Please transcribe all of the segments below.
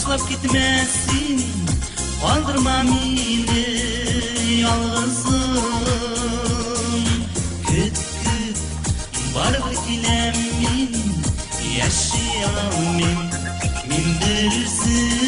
Ташлап китмә син, калдырма мине ялгызым. Көт, көт, барыбер киләм мин, яши алмыйм мин берүзем.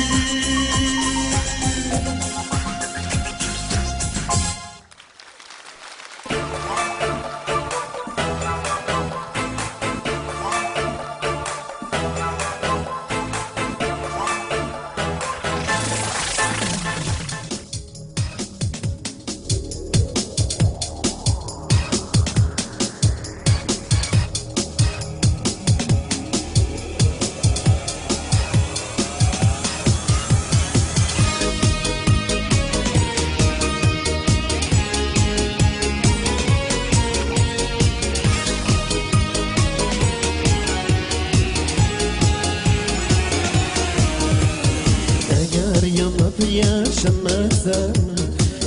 Eğer yanıp yaşamazsan,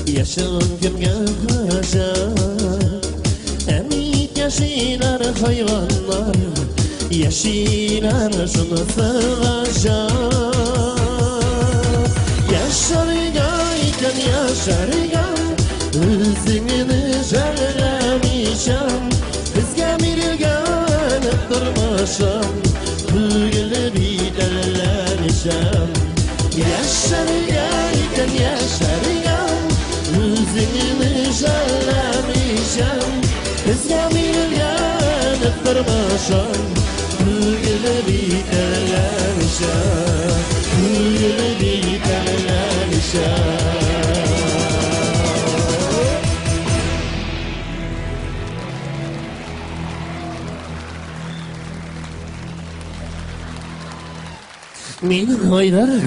yaşam kimge haşat? Emit yaşilar hayvanlar, yaşilar şunысы ғажап. Yaşarga iken yaşarga, өзіңні жәлләмейшам, бізге берілген тұрмышым, түгелі битәлләмешем. Yaşarga iken yaşarga, өзіңні жәлләмейшам, бізге берілген тұрмышым, түгелі битәлләмешем, түгелі битәлләмешем. Мин Айдар.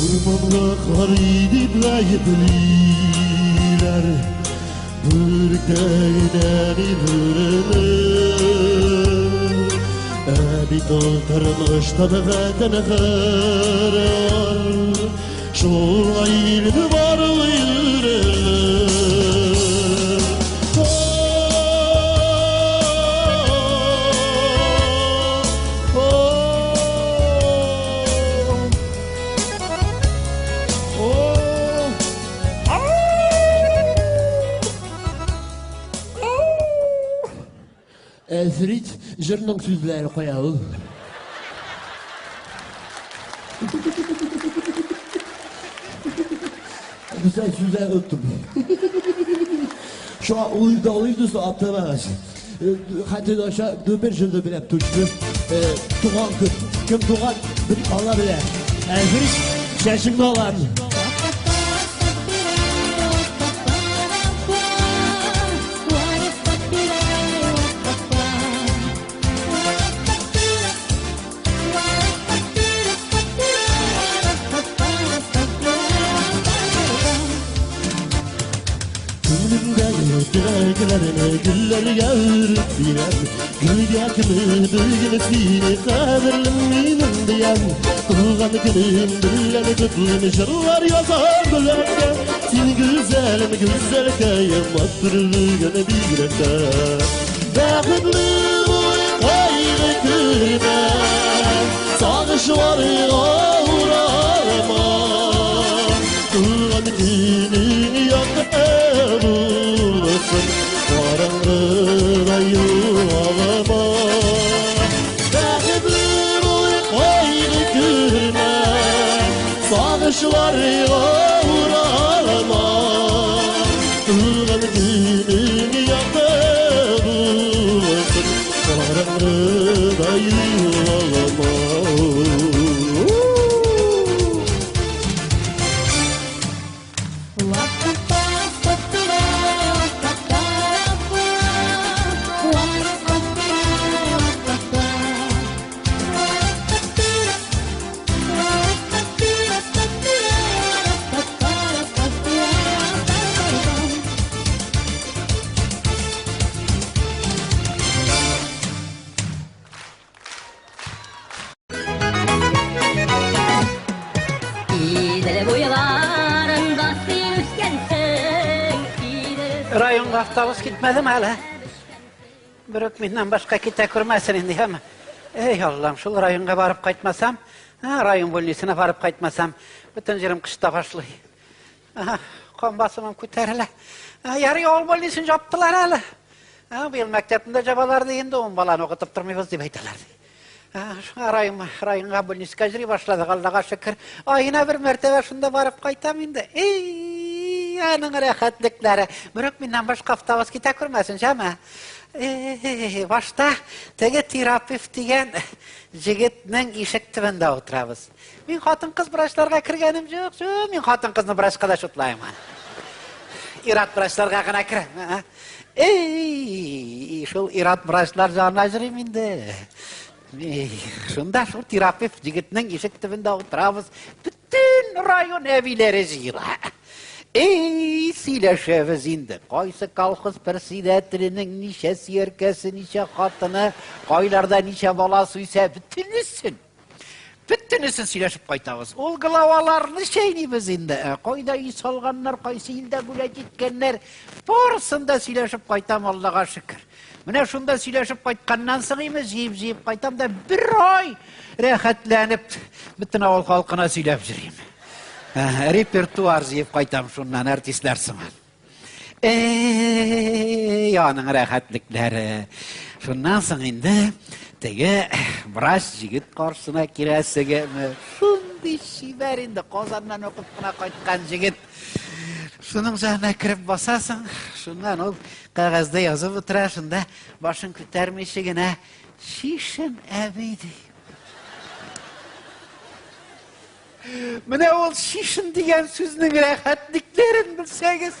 Ormanda kar idip layıpliler, Bürkteğden bürünür. Әбит ул тормышта бәтен кырар, Шуңа илде барлы йөрер. Фрид җырның сүзләре кая ул? Güzel сүзләр оттым. Шуңа уйда аптырмагыз. Хәтер аша бер җырны беләм точно. Туган көн. Кем туган, бер Алла белә. Фрид, чәчеңне алам. Dileklerini güllerge örüp birem, Gülge kimi bilgin seni kadirlim benim diyem. Tuğan günüm billeni kutlum şırlar yazar güllerge, Sen güzelim güzel kayım attırılgın bir Baxıtlı boy kaygı kürme, Sağışları uğrarma. Tuğan günün yaktı Qarаңғыда юалама. Бәхетле бул, кайгы күрмә, Сагышларга уралма. Туган көнең якты булсын, Караңгыда юалма. Идел буйларында син үскәнсең, Идел Районга автобус китмәдеме әле? Берүк миннән башка китә күрмәсен инде, яме. Эй, Аллам, шул районга барып кайтмасам, район больницасына барып кайтмасам, бөтен җирем кышта башлый. Кан басымым күтәрелә. Ярый, авыл больницасын жаптылар әле. Быел мәктәпне дә жабалар ди инде, ун баланы укытып тормыйбыз дип әйтәләр ди. Шуңа район, районга больницага йөри башладык, Аллага шөкер. Аена бер мәртәбә шунда барып кайтам инде. Эй, аның рәхәтлекләре. Берүк миннән башка автобус китә күрмәсен, җәме. Эй, башта теге терапевт дигән җегетнең ишек төбендә утырабыз. Мин хатын-кыз врачларга кергәнем юк, юк, мин хатын-кызны врачка да шутлаймын. Ират врачларга гына керәм. Эй, шул ират врачлар җанына йөрим инде. Эй, шунда шул терапевт җегетнең ишек төбендә утырабыз. Бөтен район әбиләре җыела. Эй, сөйләшәбез инде. Кайсы колхоз председателенең ничә сөяркәсе, ничә хатыны, кайларда ничә баласы үсә, бөтенесен. Бөтенесен сөйләшеп кайтабыз. Ул главаларны чәйнибез инде. Ә кайда өй салганнар, кайсы илдә гулять иткәннәр, барысын да сөйләшеп кайтам, Аллага шөкер. Менә шунда сөйләшеп кайтканнан соң име, җыеп-җыеп кайтам да бер ай рәхәтләнеп бөтен авыл халкына сөйләп йөрим. Репертуар җыеп кайтам шуннан артистлар сыман. Эй, аның рәхәтлекләре. Шуннан соң инде теге врач җегет каршысына киләсегеме? Шундый чибәр инде, Казаннан укып кына кайткан җегет. Шуның җанына кереп басасың, шуннан ул кәгазьдә язып утыра, шунда башын күтәрмичә генә Шишен әби ди. Менә ул шишен дигән сүзнең рәхәтлекләрен белсәгез.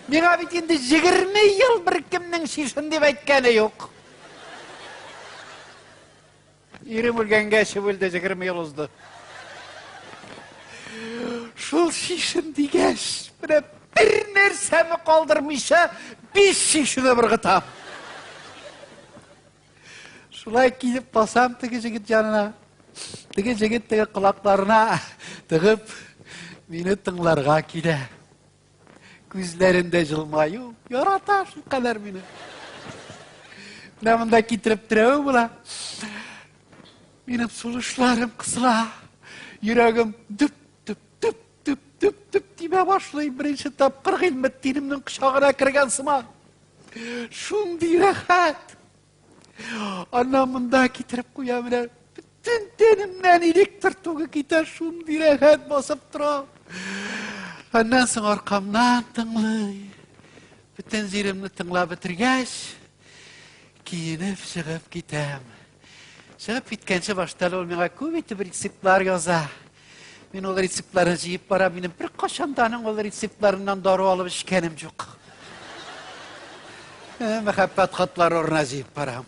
Миңа бит инде 20 ел беркемнең шишен дип әйткәне юк. Ирем үлгәнгә чүбелде, 20 ел узды. Шул шишен дигәч, менә бер нәрсәне калдырмыйча, биш шишене ыргытам. Шулай килеп басам теге җегет янына. Теге җегет теге колакларына тыгып мине тыңларга килә. Күзләрендә җылмаю, ярата шул кадәр мине. Менә монда китереп терәве була. Минем сулышларым кысыла. Йөрәгем дөп дөп дөп дөп дөп дөп тибә башлый. Беренче тапкыр Гыйльметдинемнең кочагына кергән сыман. Шундый рәхәт. Аннан монда китереп куя менә. Бөтен тәнемнән электр тогы китә, шундый рәхәт басып тора. Аннан соң аркамнан тыңлый. Бөтен җиремне тыңлап бетергәч, киенеп чыгып китәм. Чыгып киткәнче башта ул миңа күп итеп рецептлар яза. Мин ул рецептларны җыеп барам, минем беркайчан да аның ул рецептларыннан дару алып эчкәнем юк. Мәхәббәт хатлары урынына җыеп барам.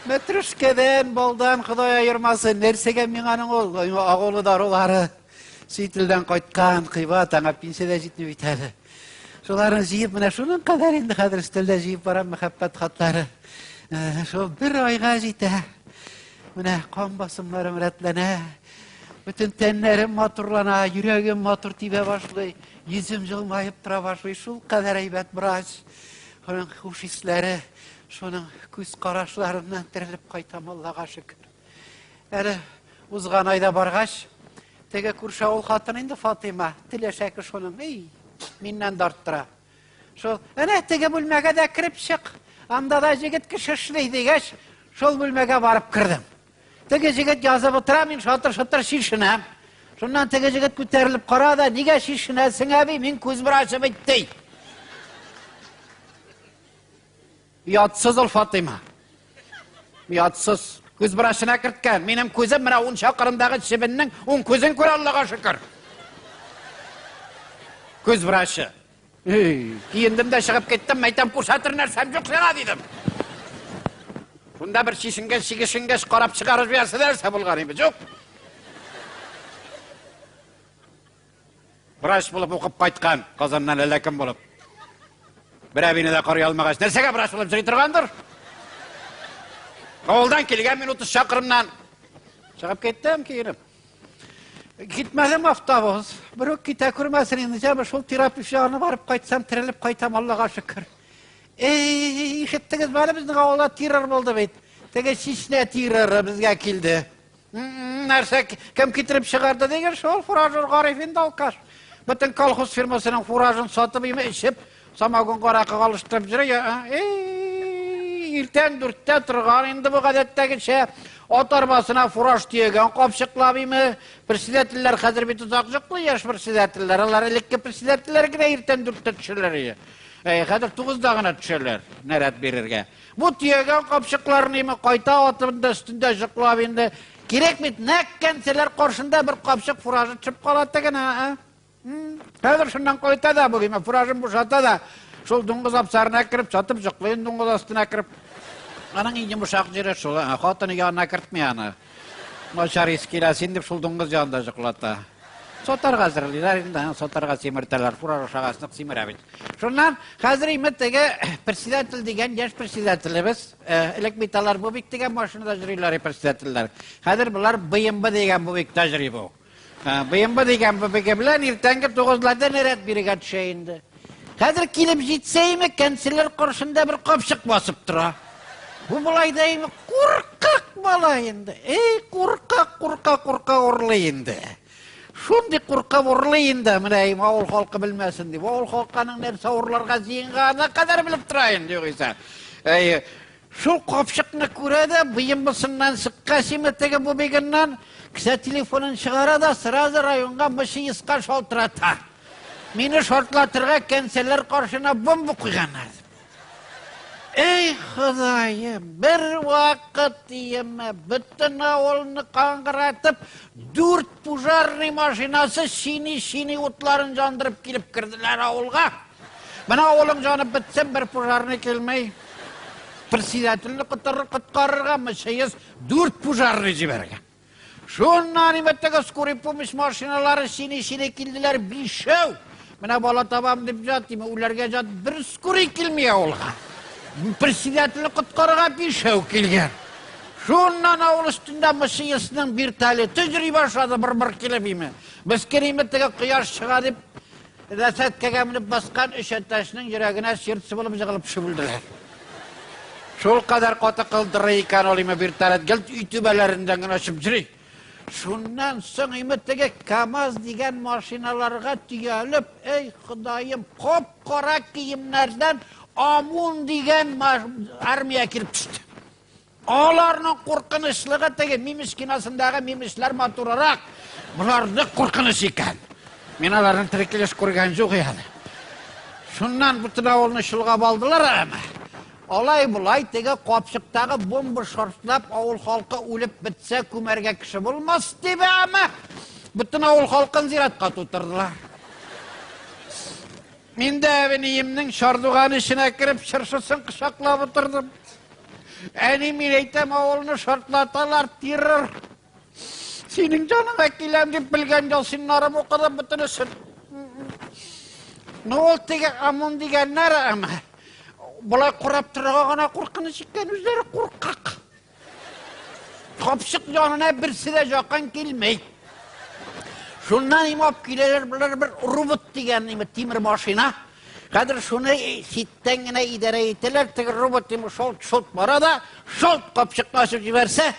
Мәтрүшкәдән, балдан Ходай аермасын, нәрсәгә миңа аның ул агулы дарулары? Чит илдән кайткан, кыйбат, аңа пенсия дә җитми бит әле. Шуларны җыеп, менә шуның кадәр инде хәзер өстәлдә җыеп барам мәхәббәт хатлары. Шул бер айга җитә. Менә кан басымнарым рәтләнә. Бөтен тәннәрем матурлана, йөрәгем матур тибә башлый, йөзем җылмаеп тора башлый. Шул кадәр әйбәт врач. Шуның хуш исләре, шуның күз карашларыннан терелеп кайтам, Аллага шөкер. Әле узган айда баргач, теге күрше авыл хатыны инде Фатыйма, теләшәке шуның, эй, миннән дә арттыра. Шул, әнә теге бүлмәгә дә кереп чык, анда да җегет кеше эшли дигәч, шул бүлмәгә барып кердем. Теге җегет язып утыра, мин шатыр-шатыр шишенәм. Шуннан теге җегет күтәрелеп кара да, нигә шишенәсең, әби, мин күз врачы бит, ди. Ятсыз ул Фатыйма. Ятсыз. Күз врачына керткән. Минем күзем менә ун чакрымдагы чебеннең ун күзен күрә, Аллага шөкер. Күз врачы. Эй, киендем дә чыгып киттем, мәйтәм, күрсәтер нәрсәм юк сиңа, дидем. Шунда бер чишенгәч, чигешенгәч, карап чыгарып җибәрсә нәрсә булган иде, юк. Врач булып укып кайткан, Казаннан әллә кем булып. Бер әбине дә карый алмагач, нәрсәгә врач булып йөри торгандыр? Авылдан килгән мин 30 чакрымнан. Чыгып киттем киенеп. Китмәдем автобус. Берүк китә күрмәсен инде, җәме шул терапевт янына барып кайтсам, терелеп кайтам, Аллага шөкер. Эй, ишеттегез бары безнең авылда террор булды бит. Теге Чечня терроры безгә килде. Нәрсә кем китереп чыгарды дигән шул фуражер Гариф инде алкаш. Бөтен колхоз фирмасының фуражын сатып име эчеп, самогон аракыга алыштырып йөри. Эй, иртән дүрттә торган инде бу гадәттәгечә ат арбасына фураж төягән капчыклап име. Председательләр хәзер бит озак йоклый, яшь председательләр. Алар элекке председательләр генә иртән дүрттә төшәләр иде. Хәзер тугызда гына төшәләр нәрәт бирергә. Бу төягән капчыкларны име кайта атында өстендә йоклап инде. Кирәк бит, нәкъ кәнсәләр каршында бер капчык фуражы төшеп кала тегене, Хәзер шуннан кайта да бу име фуражын бушата да шул дуңгыз абзарына кереп сатып йоклый дуңгыз астына кереп. Аның иң йомшак җире шул, хатыны янына кертми аны. Начар ис килә син дип шул дуңгыз янында йоклата. Сатарга әзерлиләр инде, сатарга симертәләр, фураж ашагач нык симерә бит. Шуннан хәзер име теге председатель дигән яшь председателебез, элек бит алар бубик дигән машинада йөриләр председательләр. Хәзер болар БМВ дигән бубикта йөри бу. БМВ дигән бубиге белән иртәнге тугызларда нәрәт бирергә төшә инде. Хәзер килеп җитсә име, кәнселләр каршында бер капчык басып тора. Бу болай да име куркак бала инде. Эй, куркак, курка, курка урлый инде. Шундый куркып урлый инде, менә им авыл халкы белмәсен дип. Авыл халкы аның нәрсә урларга җыенганы кадәр белеп тора инде югыйсә. Әй, шул капчыкны күрә дә, быембысыннан чыккач име теге бубигыннан, кесә телефонын чыгара да сразу районга МЧСка шалтырата. Мине шартлатырга кәнсәләр каршына бомба куйганнар. Эй, Ходаем, бер вакыт диеме, бөтен авылны каңгыратып, дүрт пожарный машинасы чини-чини утларын яндырып килеп керделәр авылга. Менә авылың янып бетсен, бер пожарный килмей. Председательне коткарырга МЧС дүрт пожарный җибәргән. Шуннан имәттәге скорый помощь машиналары чини-чини килделәр, бишәү. Менә бала табам дип җат, дим, үләргә җат, бер скорый килми авылга. Председательне коткарырга бишәү килгән. Шуннан авыл өстендә МЧСның вертолеты йөри башлады, бер-бер килеп име. Без кериме теге кояш чыга дип, рәсәткәгә менеп баскан өч әтәчнең йөрәгенә сердце булып җыгылып төшеп үлделәр. Шул кадәр каты кылдырый икән ул име вертолет, гел өй түбәләреннән генә очып йөри. Шуннан соң име теге КАМАЗ дигән машиналарга төялеп, эй, Ходаем, кап-кара киемнәрдән ОМОН дигән армия килеп төште. Аларның куркынычлыгы теге Мимеш киносындагы мимешләр матурырак. Болар нык куркыныч икән. Мин аларны тере килеш күргән юк әле. Шуннан бөтен авылны чолгап алдылар әмма. Алай болай теге капчыктагы бомба шартлап авыл халкы үлеп бетсә күмәргә кеше булмас дип әмма бөтен авыл халкын зиратка тутырдылар. Мин дә әбиниемнең чардуган эченә кереп чыршысын кочаклап утырдым. Әни, мин әйтәм, авылны шартлаталар, террор. Синең җаныңа киләм дип белгән ялсиннарым укыдым бөтенесен. Ну, ул теге ОМОН дигәннәр, әмма болай карап торырга гына куркыныч икән, үзләре куркак. Капчык янына берсе дә якын килмей. Шуннан им алып киләләр болар бер робот дигән име тимер машина. Хәзер шуны читтән генә идарә итәләр, теге робот име шолт-шолт бара да, шолт капчыкны ачып җибәрсә,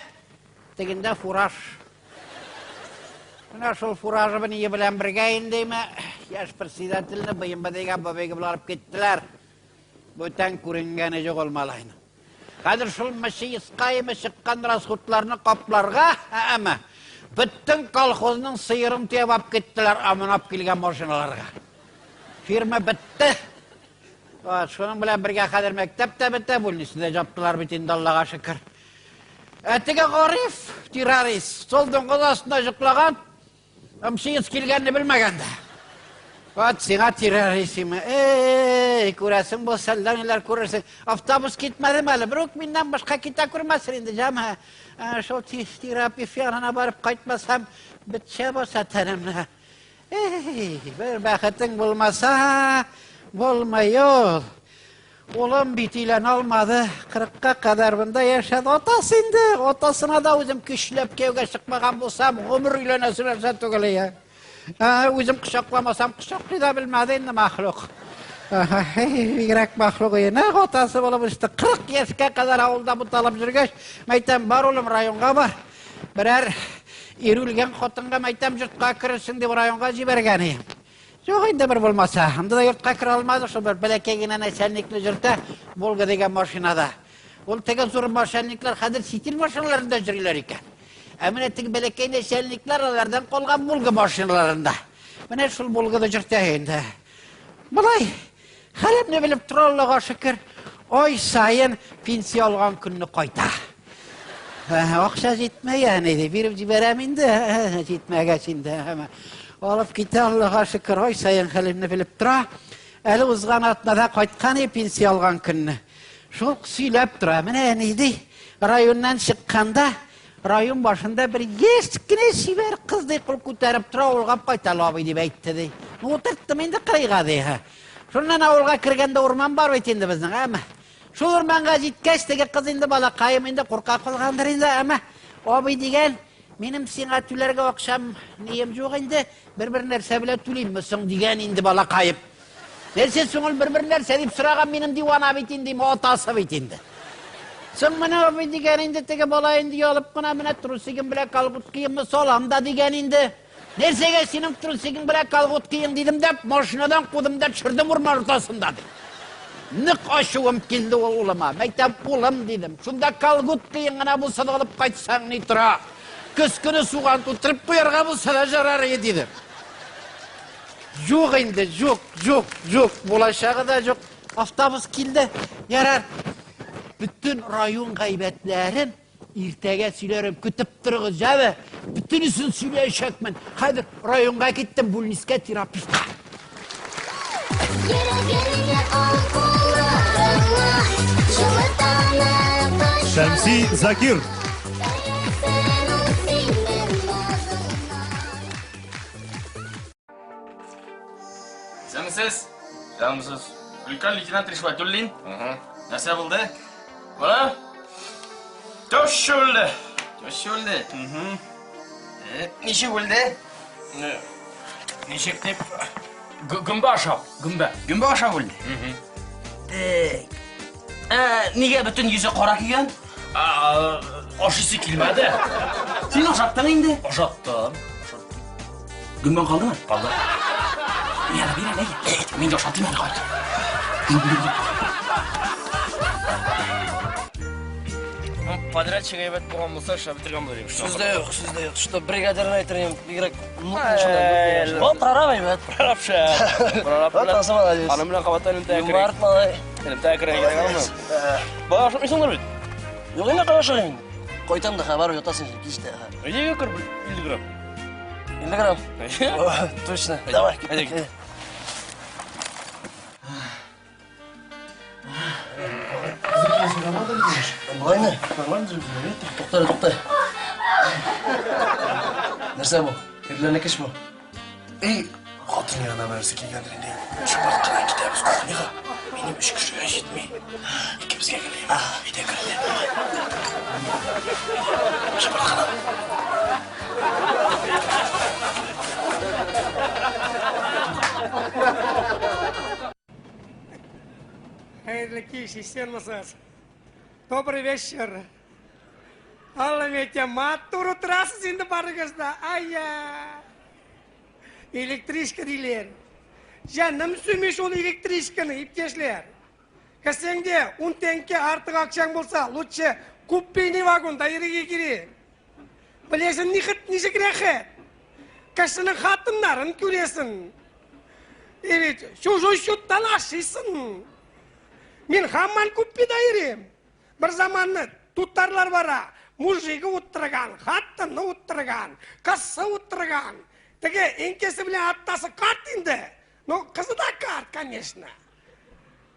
тегендә фураж. Менә шул фуражы бение белән бергә инде име яшь председательне БМБ дигән бабайга белән алып киттеләр. Бүтән күренгәне юк ул малайның. Хәзер шул МЧСка име чыккан расходларны капларга, әмма бөтен колхозның сыерын төяп алып киттеләр амынап килгән машиналарга. Фирма бетте. Вот, шуның белән бергә хәзер мәктәп тә бетте, больницаны да жаптылар бит инде, Аллага шөкер. Ә теге Гариф, террорист, сол дуңгыз астында йоклаган, МЧС килгәнне белмәгән дә. Вот сиңа террорист име. Эй, күрәсең булса, әллә ниләр күрерсең. Автобус китмәдеме әле? Берүк миннән башка китә күрмәсен инде, җәмә. Шул терапевт янына барып кайтмасам, бетчә баса тәнемне. Эй, бер бәхетең булмаса, булмый ул. Улым бит өйләнә алмады, кырыкка кадәр монда яшәде. Атасы инде, атасына да үзем көчләп кияүгә чыкмаган булсам, гомер өйләнәсе нәрсә түгел я. Үзем кочакламасам, кочаклый да белмәде инде махлук. Бигрәк махлук нәкъ атасы булып үсте. 40 яшькә кадәр авылда буталып йөргәч, мәйтәм, бар улым, районга бар. Берәр ир үлгән хатынга мәйтәм, йортка керерсең дип районга җибәргән идем. Юк инде бер булмаса. Анда да йортка керә алмады, шул бер бәләкәй генә начальникны йөртә Волга дигән машинада. Ул теге зур начальниклар хәзер чит ил машиналарында йөриләр икән. Ә менә теге бәләкәй начальниклар алардан калган Волга машиналарында. Менә шул Волгада йөртә инде. Болай хәлемне белеп тора, Аллага шөкер. Ай саен пенсия алган көнне кайта. Акча җитмәй, әни, ди, биреп җибәрәм инде, җитмәгәч инде. Алып китә, Аллага шөкер, ай саен хәлемне белеп тора. Әле узган атнада кайткан и пенсия алган көнне. Шул сөйләп тора. Менә әни, ди, районнан чыкканда, район башында бер яшь кенә чибәр кыз ди, кул күтәреп тора, авылга кайта абый дип әйтте ди. Ну, утырттым инде кырыйга ди. Шуннан авылга кергәндә урман бар бит инде безнең, әмма. Шул урманга җиткәч, теге кыз инде балакаем инде курка калгандыр инде, әмма абый дигән, минем сиңа түләргә акчам нием юк инде, бер-бер нәрсә белән түлимме соң дигән инде балакаем. Нәрсә соң ул бер-бер нәрсә дип сораган минем дивана бит инде, атасы бит инде. Соң менә абый дигән инде теге бала инде ялып кына менә трусигым белән колготкиемне салам да дигән инде. Нәрсәгә синең трусигың белән колготкиең дидем дә, машинадан кудым да төшердем урман уртасында ди. Нык ачуым килде ул улыма. Мәйтәм, улым дидем. Шунда колготкиең гына булса да алып кайтсаң ни тора. Көз көне суган тутырып куярга булса да жарар иде дидем. Юк инде, юк, юк, юк, булачагы да юк. Автобус килде. Ярар. Бөтен район гайбәтләрен иртәгә сөйләрем, көтеп торыгыз, җәбе. Бөтенесен сөйләячәкмен. Хәзер районга киттем, бүлнискә терапевтка. Йөрәгеңне ал кулларыңа, җылытаны кочагыңа. Шәмси Закир. Таянсын ул синең назыңа. Исәнмесез? Исәнмесез. Өлкән лейтенант Ришватуллин. Нәрсә булды? Бала? Теща үлде. Теща үлде? Ничек үлде? Ничек дип? Гөмбә ашап, гөмбә. Гөмбә ашап үлде? Так. Нигә бөтен йөзе кара кигән? Ашыйсы килмәде. Син ашаттың инде? Ашаттым. Гөмбәң калдымы? Калды. Бир әле, бир әле. Мин дә ашатыйм әле, кайт. Подрядчик әйбәт булган булса, эшләп бетергән булыр идем. Сүз дә юк, сүз дә юк. Что бригадирны әйтер идем, бигрәк О, прораб әйбәт. Прораб шәп. Прораб Вот, белән. асы молодец. Аның белән кабаттан элемтәгә керик. Юмарт малай. Элемтәгә керергә кирәк алмы? Бала ашатмыйсыңдыр бит? Юк, инде кая ашыйм инде. Кайтам да барып ятасың кичтә. Өйгә кер 50 грамм. 50 грамм. О, точно. Давай, киттек. Болай не? Нормально Тукта, тукта. Нәрсә бу? Ирләрнеке эш бу. Эй, хатын янына берсе килгәндер инде. Шыпырт кына китәбез кухняга. Минем өч кешегә җитми. Икебезгә генә. Әйдә керәле. Шыпырт кына. Хәерле кич, исәнмесез. Добрый вечер. Алла әйтә, матур утырасыз инде барыгыз да. Ая. Электричка диләр. Җаным сөйми шул электричканы, иптәшләр. Кесәңдә 10 тәңкә артык акчаң булса, лучше купейный вагонда йөрергә кирәк. Беләсең, ничек рәхәт. Кешенең хатыннарын күрәсең. И ведь чужой счеттан ашыйсың. Мин һаман купеда йөрим. Бер заманны тутарлар бара. Мужигы утырган, хатыны утырган, кызы утырган. Теге әнкәсе белән атасы карт инде. Ну, кызы да карт, конечно.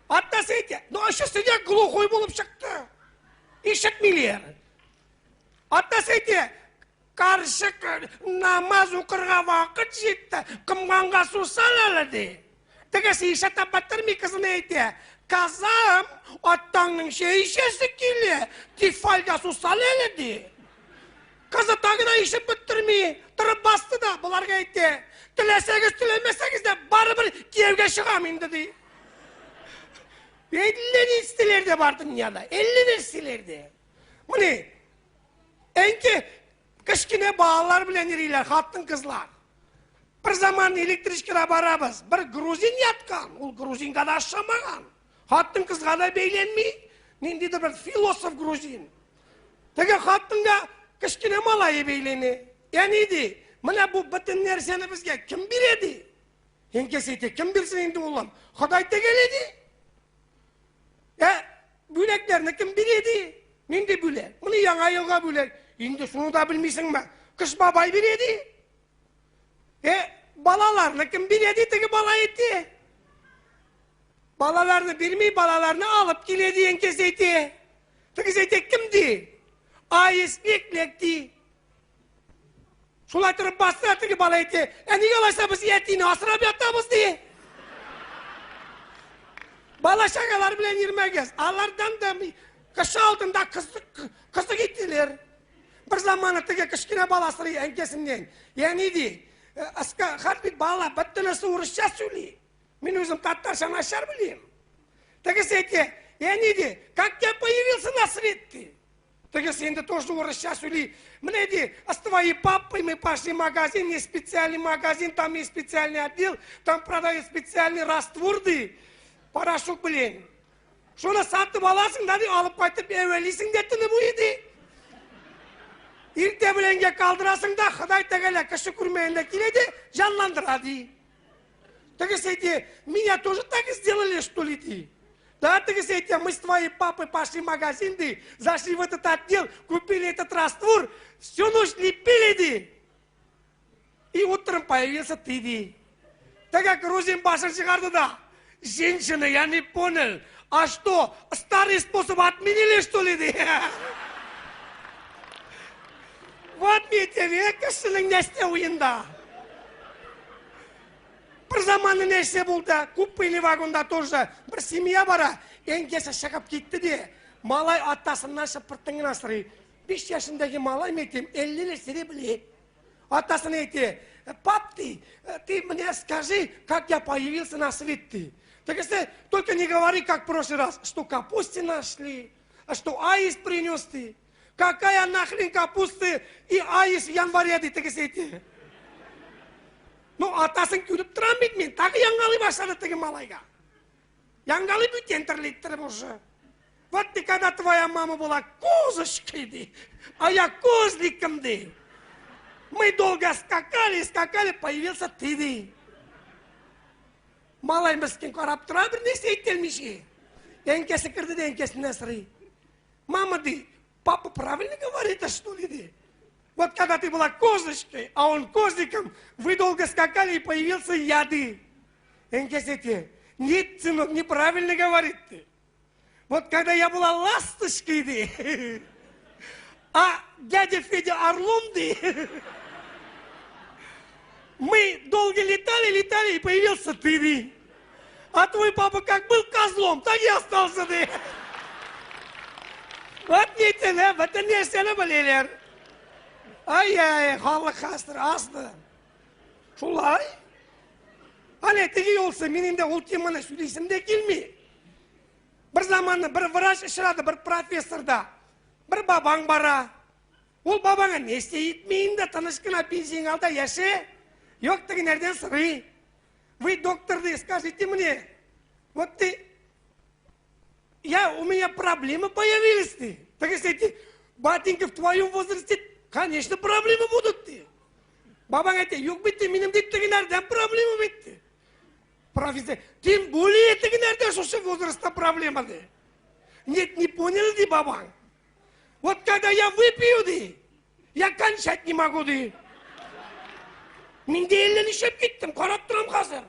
Атасы әйтә, ну, өчесе дә глухой булып чыкты. Ишетмиләр. Атасы әйтә, карчык намаз укырга вакыт җитте, комганга су сал әле ди. Тегесе ишетеп бетерми, кызына әйтә. Кызым, атаңның чәй эчәсе килә, тефальгә су сал әле, ди. Кызы тагы да ишеп бетерми, торып басты да, боларга әйтте. Теләсәгез, теләмәсәгез дә, барыбер кияүгә чыгам инде, ди. Әллә нәрсәләр дә бар дөньяда, әллә нәрсәләр дә. Менә әнке кечкенә балалар белән йөриләр, хатын-кызлар. Бер заман электричкада барабыз, бер грузин яткан, ул грузинга да ошамаган. Хатын-кызга да бәйләнми, ниндидер бер философ грузин. Теге хатынга кечкенә малае бәйләнә. Әни ди, менә бу бөтен нәрсәне безгә кем бирә ди? Әнкәсе әйтә, кем бирсен инде улым? Ходай тәгалә ди. Ә бүләкләрне кем бирә ди? Нинди бүләк? Моны яңа елга бүләк. Инде шуны да белмисеңме? Кыш бабай бирә ди. Ә балаларны кем бирә ди теге бала әйтте. Балаларны бирми, балаларны алып килә ди әнкәсе әйтә. Тегесе әйтә, кем ди? Аист лек ди. Шулай торып басты да теге бала әйтә, ә нигә алайса без әтине асрап ятабыз ди. Бала чагалар белән йөрмәгез. Алардан да кеше алдында кызык иттеләр. Бер заманы теге кечкенә бала сорый әнкәсеннән. Әни ди, аска хат бит бала бөтенесе урысча сөйли. Мин үзем татарча начар беләм. Тегесе әйтә, әни ди, как я появился на свет ди. Тегесе инде тоже урысча сөйли. Менә ди, с твоей папой мы пошли в магазин, есть специальный магазин, там есть специальный отдел, там продают специальный раствор ди, порошок белән. Шуны сатып аласың да ди, алып кайтып әвәлисең дә төне буе ди. Иртә беләнгә калдырасың да, Ходай Тәгалә кеше күрмәгәндә килә дә, җанландыра ди. Тегесе әйтә, меня тоже так сделали, что ли, ди? Да, тегесе әйтә, мы с твоей папой пошли в магазин, ди, зашли в этот отдел, купили этот раствор, всю ночь лепили, ди. И утром появился ты, ди. Теге грузин башын чыгарды да, женщина, я не понял, а что, старый способ отменили, что ли, ди? Вот мин кешенең нәрсә уенда. Бер заманны нәрсә булды, купейный вагонда тоже бер семья бара, әнкәсе чыгып китте ди. Малай атасыннан шыпыртын гына сорый. 5 яшендәге малай мин әйтәм, 50 нәрсә белә. Атасына әйтә, пап ты, ты мне скажи, как я появился на свет ты. Тегесе, только не говори, как в прошлый раз, что капусте нашли, а что аист принес ты. Какая нахрен капусты и аист в январе ди тегесе әйтә. Ну, атасын күреп торам бит мин, тагы яңгалый башлады теге малайга. Яңгалый бүтән төрле иттереп уже. Вот ты, когда твоя мама была козочкой, ди, а я козликом, ди. Мы долго скакали, скакали, появился ты, ди. Малай мескен карап тора, бер нәрсә әйтә. Әнкәсе керде дә әнкәсеннән сорый. Мама, ди, папа правильно говорит, а что ли, ди? Вот когда ты была козочкой, а он козликом, вы долго скакали и появился я, ди. Әнкәсе әйтә, нет, сынок, неправильно говорит ты. Вот когда я была ласточкой, ди, а дядя Федя орлом, ди, мы долго летали, летали, и появился ты, ди. А твой папа как был козлом, так и остался, ди. Вот нитене, бөтен нәрсәне беләләр. Ай-ай, халык хәзер азды. Шулай. Ане теге юлсы, мин инде ул теманы сөйлисем дә килми. Бер заманны бер врач очрады, бер профессор да. Бер бабаң бара. Ул бабаңа нәрсә итми инде, тыныч кына пенсияң ал да яшә. Юк, тегенәрдән сорый. Вы, доктор, ди, скажите мне, вот ты, у меня проблемы появились, ты. Так если батенька, в твоем возрасте, конечно, проблемы будут, ты. Бабаң әйтә, юк бит, минем дип тегенәрдән проблема бит. Профессор, тем более тегенәрдән шушы возрастта проблема, ди. Нет, не понял, ди, бабаң. Вот когда я выпью, ди, я кончать не могу, ди. Мин дә әллә нишләп киттем, карап торам хәзер.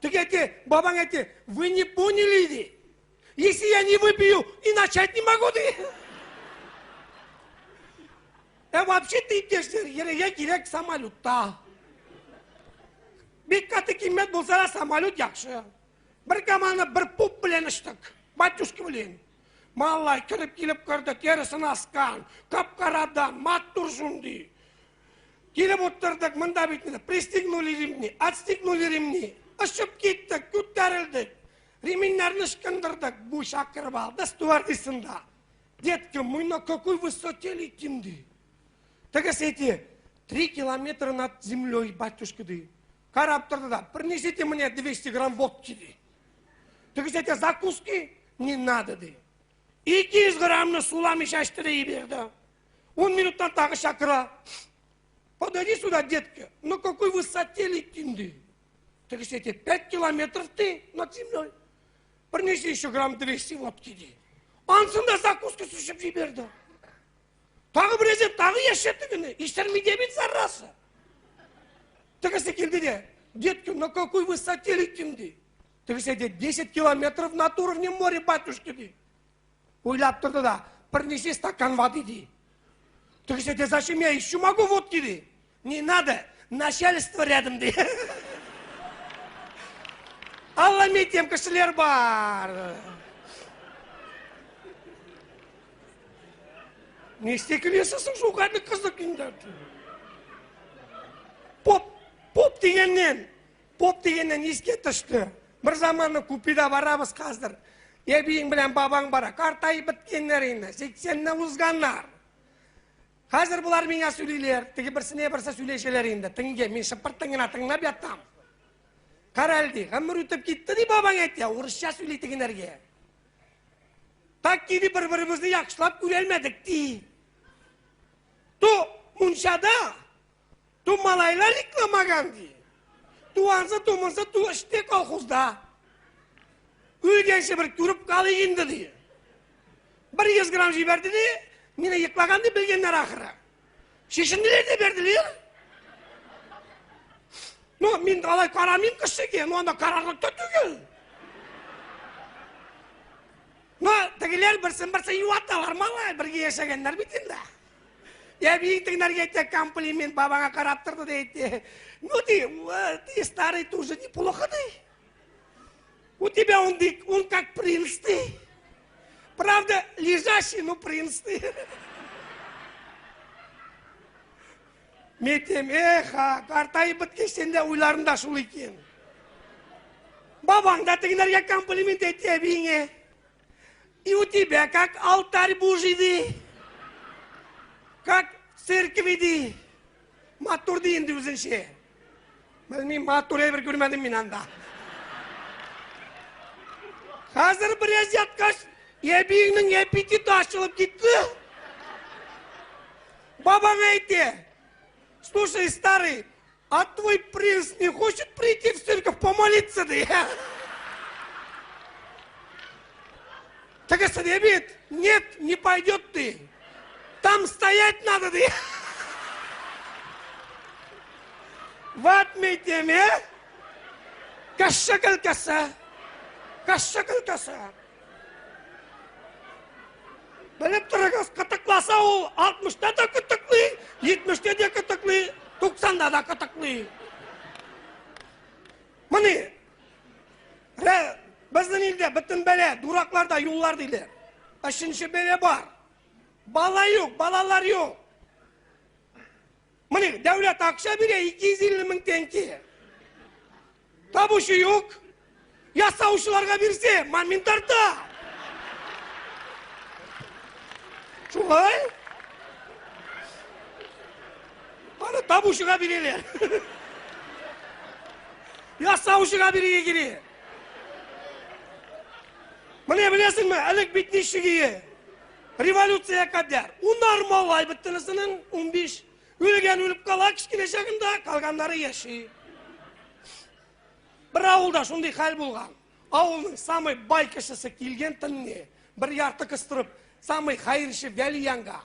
Теге әйтә, бабаң әйтә, вы не поняли, ди. Если я не выпью, и начать не могу, ди. Ә вообще ты иптәшләр, йөрергә кирәк самолетта. Бик каты кыйммәт булса да самолет яхшы. Бер каманы бер поп белән очтык. Батюшка белән. Малай кереп килеп керде, тересен аскан, кап-карадан, матур шундый. Килеп утырдык, монда бит инде пристегнули ремни, отстегнули ремни. Очып киттек, күтәрелдек. Ременьнәрне ычкындырдык. Бу чакырып алды стюардессында. Детка, мы на какой высоте летим, ди. Тегесе әйтә, 3 километра над землей, батюшка, ди. Карап торды да, принесите мне 200 грамм водки, ди. Тегесе әйтә, закуски не надо, ди. 200 граммны суламый чәчте дә бирде. 10 минуттан тагы чакыра. Подойди сюда, детка. На какой высоте летим, ди. Тегесе әйтә, 5 километров ты над землей. Принеси еще грамм 200 водки, ди. Анысын да закуска эчеп җибәрде. Тагы берәрсе, тагы яшәтте генә. Иштерми бит зараза. Тегесе килде дә, детка, на какой высоте летим, ди. Тегесе әйтә, 10 километров над уровнем моря, батюшка, ди. Уйлап торды да, принеси стакан воды, ди. Тегесе әйтә, зачем я еще могу водки, ди. Не надо, начальство рядом, ди. Алла әйтәм, кешеләр бар. Не көләсең шул хәтле кызык инде. Поп, поп дигәннән искә төште. Бер заманны купеда барабыз хәзер. Әбиең белән бабаң бара. Картаеп беткәннәр инде, 80-нән узганнар. Хәзер болар миңа сөйлиләр, теге берсенә берсе сөйләшәләр инде. Тыңга, мин шыпыртын гына тыңлап ятам. Кара әле ди, гомер үтеп китте ди бабаң әйтә, урысча сөйли тегенәргә. Так ки бер-беребезне яхшылап күрәлмәдек ди. Ту мунчада, ту малайлар йокламаган ди. Ту ансы, ту монсы, ту эштә колхозда. Үлгәнче бер күреп калыйк инде ди. Бер 100 грамм җибәрде ди, мине йоклаган дип белгәннәр ахыры. Чишенделәр дә бирделәр. Ну, мин алай карамыйм кешегә, ну анда карарлык та түгел. Ну, тегеләр берсен берсе юаталар, малай, бергә яшәгәннәр бит инде. Әбиең тегеләргә әйтә комплимент, бабаңа карап торды да әйтте. Ну, ты, ты старый тоже неплохо ты. У тебя он, он как принц ты. Правда, лежащий, но принц ты. Мин әйтәм, эх, картаеп беткәч син дә уйларың шул икән. Бабаң да тегеләргә комплимент әйтте әбиеңә. И у тебя как алтарь Божий ди. Как церковь ди. Матур ди инде үзенчә. Белмим, матур әйбер күрмәдем мин анда. Хәзер бераз яткач, әбиеңнең аппетиты ачылып китте. Бабаң әйтте, слушай, старый, а твой принц не хочет прийти в церковь помолиться, ди. Тегесе дә бит, нет, не пойдет ты. Там стоять надо, ди. Вот мин әйтәм, э? Кәшшә кәлкәсә. Кәшшә кәлкәсә. Белеп торыгыз, кытыкласа ул 60-та да кытыклый, 70-тә дә кытыклый, 90-да да кытыклый. Моны безнең илдә бөтен бәлә, дуракларда юллар диләр. Өченче бәлә бар. Бала юк, балалар юк. Моны дәүләт акча бирә 250 мең тәңкә. Табучы юк. Ясаучыларга бирсә, момент тарта. Шулай? Аны табучыга бирәләр. Ясаучыга бирергә кирәк. Менә беләсеңме, элек бит ничек ие? Революция кадәр. Унар малай бөтенесенең 15. Үлгән үлеп кала кечкенә чагында, калганнары яши. Бер авылда шундый хәл булган. Авылның самый бай кешесе килгән төнне, бер ярты кыстырып, самый хәерче Вәли янга.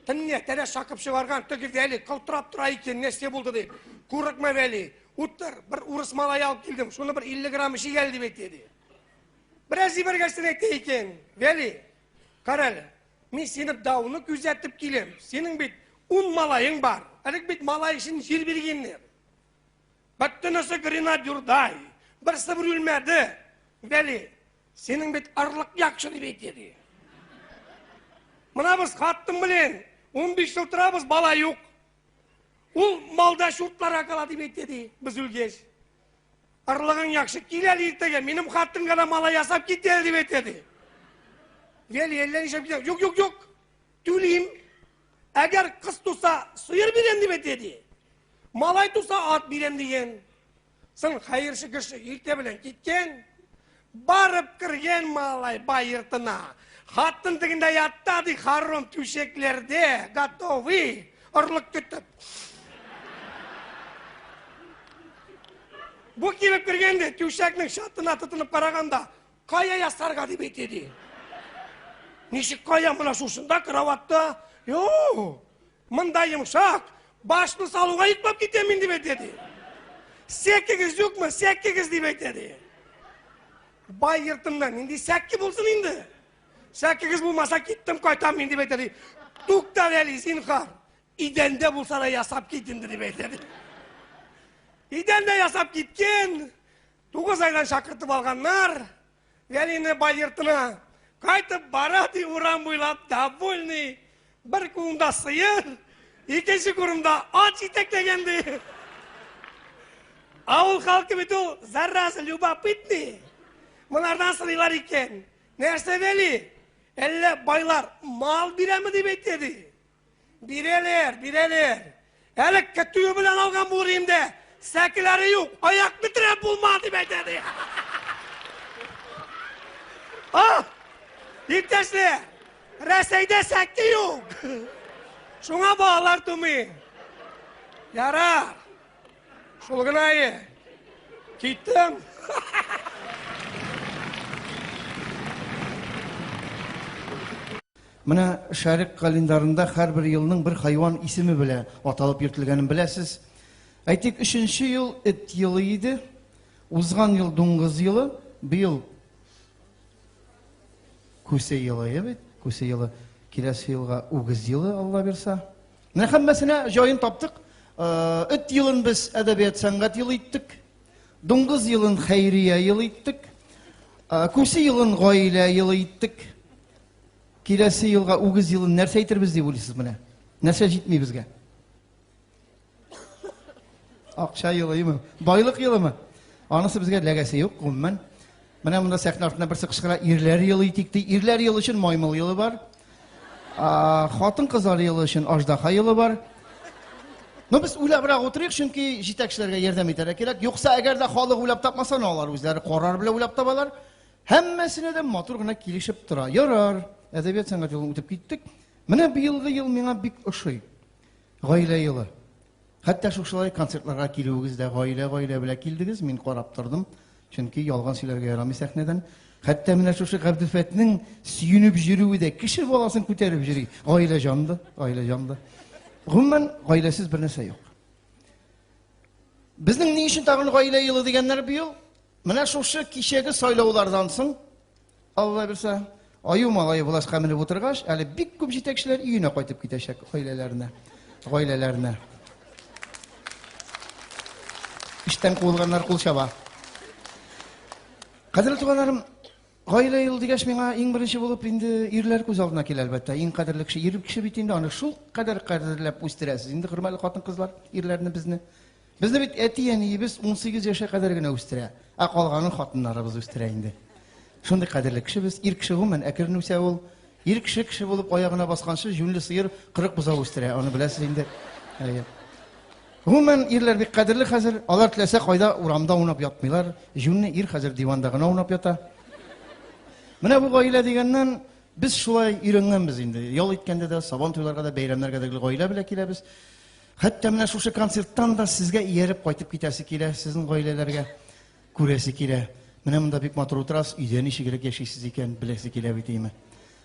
Төнне тәрәз шакып чыгарган, теге Вәли калтырап тора икән, нәрсә булды дип. Курыкма Вәли, утыр, бер урыс малай алып килдем, шуны бер 50 грамм эчик әле дип әйтте ди. Бераз җибәргәчтен әйтте икән, Вәли, кара әле, мин сине дауны күзәтеп киләм. Синең бит 10 малаең бар. Элек бит малай өчен җир биргәннәр. Бөтенесе гренадердай. Берсе бер үлмәде. Вәли, синең бит арлык яхшы дип әйтә ди. Менә без хатын белән 15 ел торабыз, бала юк. Ул малда шуртларга кала дип әйтә ди, без үлгәч. Арлыгың яхшы, кил әле иртәгә, минем хатын гына малай ясап кит әле дип әйтә ди. Вәли әллә нишләп китә. Юк, юк, юк. Түлим. Әгәр кыз туса, сыер бирәм дип әйтә ди. Малай туса, ат бирәм дигән. Соң хәерче кеше иртә белән киткән. Барып кергән малай бай йортына. Хатын тегендә ятта ди, харром түшәкләрдә, готовый, орлык көтеп. Бу килеп кергәндә түшәкнең чатына тотынып караганда, кая ясарга дип әйтә ди. Ничек кая менә шушында кроватьта? Юк. Монда йомшак, башны салуга йоклап китәм мин дип әйтә ди. Сәкегез юкмы? Сәкегез дип әйтә ди. Бай йортында нинди сәке булсын инде? Сәкегез булмаса киттем кайтам мин дип әйтә ди. Туктал әле, зинһар. Идәндә булса да ясап кит инде дип әйтә ди. Идәндә ясап киткән, 9 айдан чакыртып алганнар. Вәлине бай йортына кайтып бара ди урам буйлап довольный. Бер кулында сыер, икенче кулында ат җитәкләгән ди. Авыл халкы бит ул зараза любопытный. Монардан сорыйлар икән. Нәрсә Вәли? Әллә байлар мал бирәме дип әйтә ди. Бирәләр, бирәләр. Әле көтүе белән алган булыр инде. Сәкеләре юк, аяк бетереп булма дип әйтә ди. А! Иптәшләр, Рәсәйдә сәке юк. Шуңа балалар тумый. Ярар. Шул гына е. Киттем. Менә шәрык календарында һәрбер елның бер хайван исеме белә аталып йөртелгәнен беләсез. Әйтик, өченче ел эт елы иде. Узган ел дуңгыз елы, быел күсе елы бит, күсе елы. Киләсе елга үгез елы, Алла бирса. Менә һәммәсенә җаен таптык. Эт елын без әдәбият сәнгать елы иттек. Дуңгыз елын хәйрия елы иттек. Күсе елын гаилә елы иттек. Киләсе елга үгез елын нәрсә әйтербез дип уйлыйсыз менә? Нәрсә җитми безгә? Акча елыймы? Байлык елымы? Анысы безгә ләгәсе юк, гомумән. Менә монда сәхнә артында берсе кычкыра, ирләр елы итик ди. Ирләр елы өчен маймыл елы бар. Хатын-кызлар елы өчен аждаһа елы бар. Ну, без уйлабрак утырыйк, чөнки җитәкчеләргә ярдәм итәргә кирәк. Юкса, әгәр дә халык уйлап тапмаса, алар үзләре карар белән уйлап табалар. Һәммәсенә дә матур гына килешеп тора. Ярар, әдәбият сәнгать елын үтеп киттек. Менә быелгы ел миңа бик ошый. Гаилә елы. Хәтта шушылай концертларга килүегез дә гаилә-гаилә белән килдегез, мин карап тордым. Чөнки ялган сөйләргә ярамый сәхнәдән. Хәтта менә шушы Габделфәтнең сөенеп йөрүе дә кеше баласын күтәреп йөри. Гаилә җанлы, гаилә җанлы. Гомумән, гаиләсез бер нәрсә юк. Безнең ни өчен тагын гаилә елы дигәннәр быел? Менә шушы кичәге сайлаулардан соң, Алла бирсә, аю малае властька менеп утыргач, әле бик күп җитәкчеләр өенә кайтып китәчәк, гаиләләренә. Гаиләләренә. Эштән куылганнар кул чаба. Кадерле туганнарым, гаилә елы дигәч, миңа иң беренче булып инде ирләр күз алдына килә, әлбәттә. Иң кадерле кеше ир кеше бит инде, аны шул кадәр кадерләп үстерәсез инде, хөрмәтле хатын-кызлар, ирләрне безне. Безне бит әти-әниебез 18 яшькә кадәр генә үстерә, ә калганын хатыннарыбыз үстерә инде. Шундый кадерле кеше без. Ир кеше гомумән әкрен үсә ул. Ир кеше кеше булып аягына басканчы җүнле сыер 40 бозау үстерә, аны беләсез инде. Әйе. Гомумән ирләр бик кадерле хәзер. Алар теләсә кайда урамда аунап ятмыйлар. Җүнле ир хәзер диванда гына аунап ята. Менә бу гаилә дигәннән без шулай өйрәнгәнбез инде. Ял иткәндә дә, сабан туйларга да, бәйрәмнәргә дә гел гаилә белән киләбез. Хәтта менә шушы концерттан да сезгә ияреп кайтып китәсе килә, сезнең гаиләләргә күрәсе килә. Менә монда бик матур утырасыз, өйдә ничегрәк яшисез икән, беләсе килә бит име.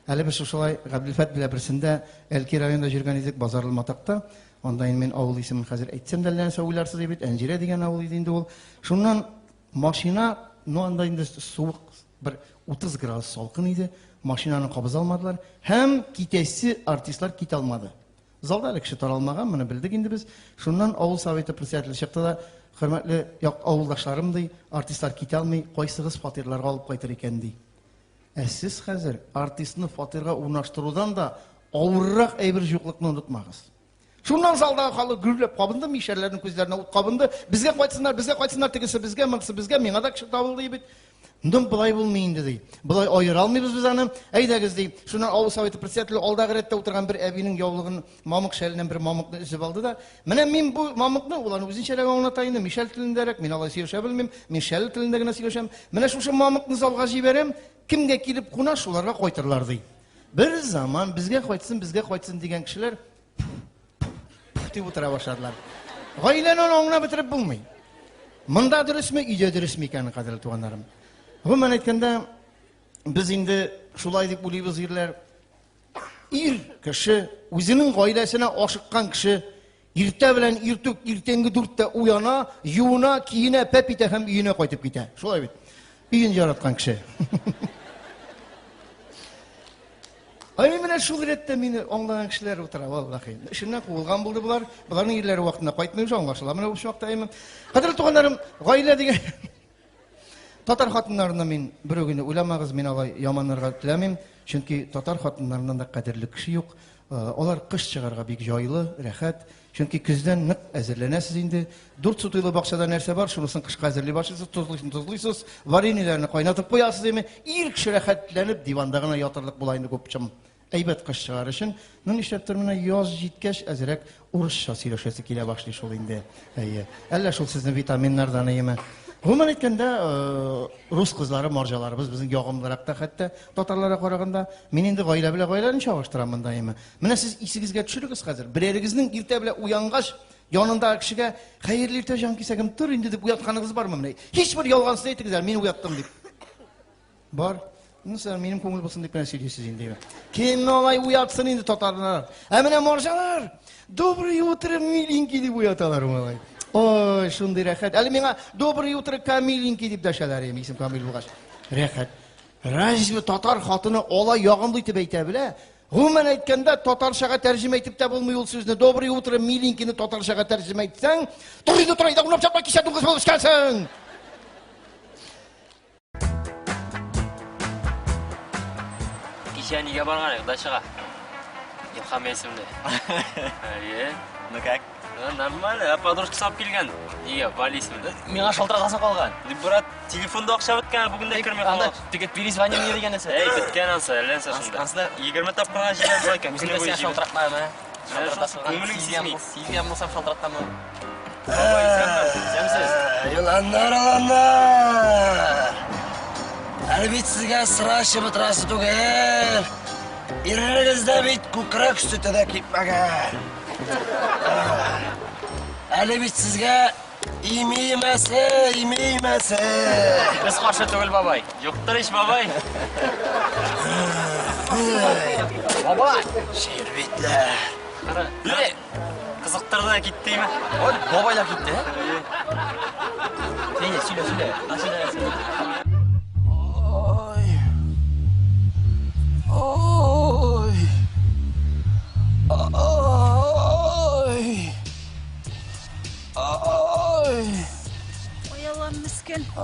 Әле без шушылай Габделфәт белән берсендә Әлки районында йөргән идек, Базарлы Матакта. Анда инде мин авыл исемен хәзер әйтсәм дә әллә нәрсә уйларсыз бит, Әнҗирә дигән авыл иде инде ул. Шуннан машина, ну анда инде суык бер 30 градус салкын иде, машинаны кабыза алмадылар һәм китәсе артистлар китә алмады. Залда әле кеше таралмаган, моны белдек инде без. Шуннан авыл советы председателе чыкты да, Хөрмәтле як авылдашларым, ди, артистлар китә алмый, кайсыгыз фатирларга алып кайтыр икән, ди. Ә сез хәзер артистны фатирга урнаштырудан да авыррак әйбер юклыкны онытмагыз. Шуннан залдагы халык гөрләп кабынды, мишәрләрнең күзләренә ут кабынды. Безгә кайтсыннар, безгә кайтсыннар, тегесе безгә, монысы безгә, миңа да кеше табылды бит. Дым болай булмый инде, ди. Болай аера алмыйбыз без аны. Әйдәгез, ди. Шуннан авыл советы председателе алдагы рәттә утырган бер әбинең яулыгын мамык шәленнән бер мамыкны өзеп алды да, менә мин бу мамыкны, ул аны үзенчәрәк аңлата инде, мишәл телендәрәк, мин алай сөйләшә белмим, мин шәл телендә генә сөйләшәм. Менә шушы мамыкны залга җибәрәм, кемгә килеп куна, шуларга кайтырлар, ди. Бер заман безгә кайтсын, безгә кайтсын дигән кешеләр дип утыра башладылар. Гаиләне аны аңлап бетереп булмый. Монда дөресме, өйдә дөресме икән, кадерле туганнарым. Гомумән әйткәндә, без инде шулай дип уйлыйбыз, ирләр. Ир кеше, үзенең гаиләсенә ашыккан кеше, иртә белән иртүк, иртәнге дүрттә уяна, юына, киенә, пәп итә һәм өенә кайтып китә. Шулай бит. Өен яраткан кеше. Ай, менә шул рәттә мине аңлаган кешеләр утыра, валлахи. Эшеннән куылган булды болар. Боларның ирләре вакытында кайтмый уже, аңлашыла менә бу чакта әйме. Кадерле туганнарым, гаилә дигән татар хатыннарына мин бер үк инде уйламагыз, мин алай яманларга теләмим, чөнки татар хатыннарыннан да кадерле кеше юк. Алар кыш чыгарга бик җайлы, рәхәт. Чөнки көздән нык әзерләнәсез инде. Дүрт сутыйлы бакчада нәрсә бар, шунысын кышка әзерли башлыйсыз, тозлыйсын тозлыйсыз, вареньеләрне кайнатып куясыз эми. Ир кеше рәхәтләнеп диванда гына ятырлык була инде күпчем. Әйбәт кыш чыгар өчен. Ну нишләптер менә яз җиткәч әзрәк урысча сөйләшәсе килә башлый шул инде. Әйе. Әллә шул сезнең витаминнардан иеме? Гомумән әйткәндә, рус кызлары, марҗаларыбыз безнең ягымлырак та хәтта татарларга караганда. Мин инде гаилә белән гаиләне чагыштырам монда име. Менә сез исегезгә төшерегез хәзер. Берәрегезнең иртә белән уянгач, янындагы кешегә хәерле иртә, җан кисәгем, тор инде дип уятканыгыз бармы менә? Һичбер ялгансыз әйтегез әле, мин уяттым дип. Бар. Ну, сез минем күңел булсын дип кенә сөйлисез инде. Кем алай уятсын инде татарлар? Ә менә марҗалар, доброе утро, миленький дип уяталар малай. Ой, шундый рәхәт. Әле миңа доброе утро, Камиленький дип дәшәләр, исем Камил булгач. Рәхәт. Разве татар хатыны алай ягымлы итеп әйтә белә? Гомумән әйткәндә, татарчага тәрҗемә итеп тә булмый ул сүзне. Доброе утро, миленькийны татарчага тәрҗемә итсәң, тор инде, тор, әйдә, уйнап чапма, кичә дуңгыз булып эчкәнсең. Кичә нигә барган идек дачага? Илһам исемле. Әйе. Ну как? Нормально, ә подружка салып килгән. Нигә, Вали исемле. Миңа шалтыратасы калган. Дип, брат, телефонда акча беткән, бүген дә керми Анда калдык. теге перезвони мне дигән нәрсә. Әй, беткән ансы, әллә нәрсә шунда. Ансы да 20 тапкырга җибәреп була икән. Үзем Көне дә буе сиңа җибәреп. шалтыратмадым, ә? Шалтыратасы калган. Күңелең сизми. Сизгән булсам шалтыратмам. Бабай, исәнме? Исәнмесез? Еланнар, аланнар! Әле бит сезгә сыра эчеп утырасы түгел. Ирегездә бит күкрәк сөте дә кипмәгән. Әле бит сезгә ими имәсе, ими имәсе. Без каршы түгел, бабай. Юктыр ич, бабай. Бабай! Ширбитләр. Ле, кызыктырды да китте име? Ой, бабайлар китте. Сөйлә, сөйлә, сөйлә. Сөйлә, сөйлә. Ой. Ой. Ой. Ой. Ой, Аллам, мескен. Бу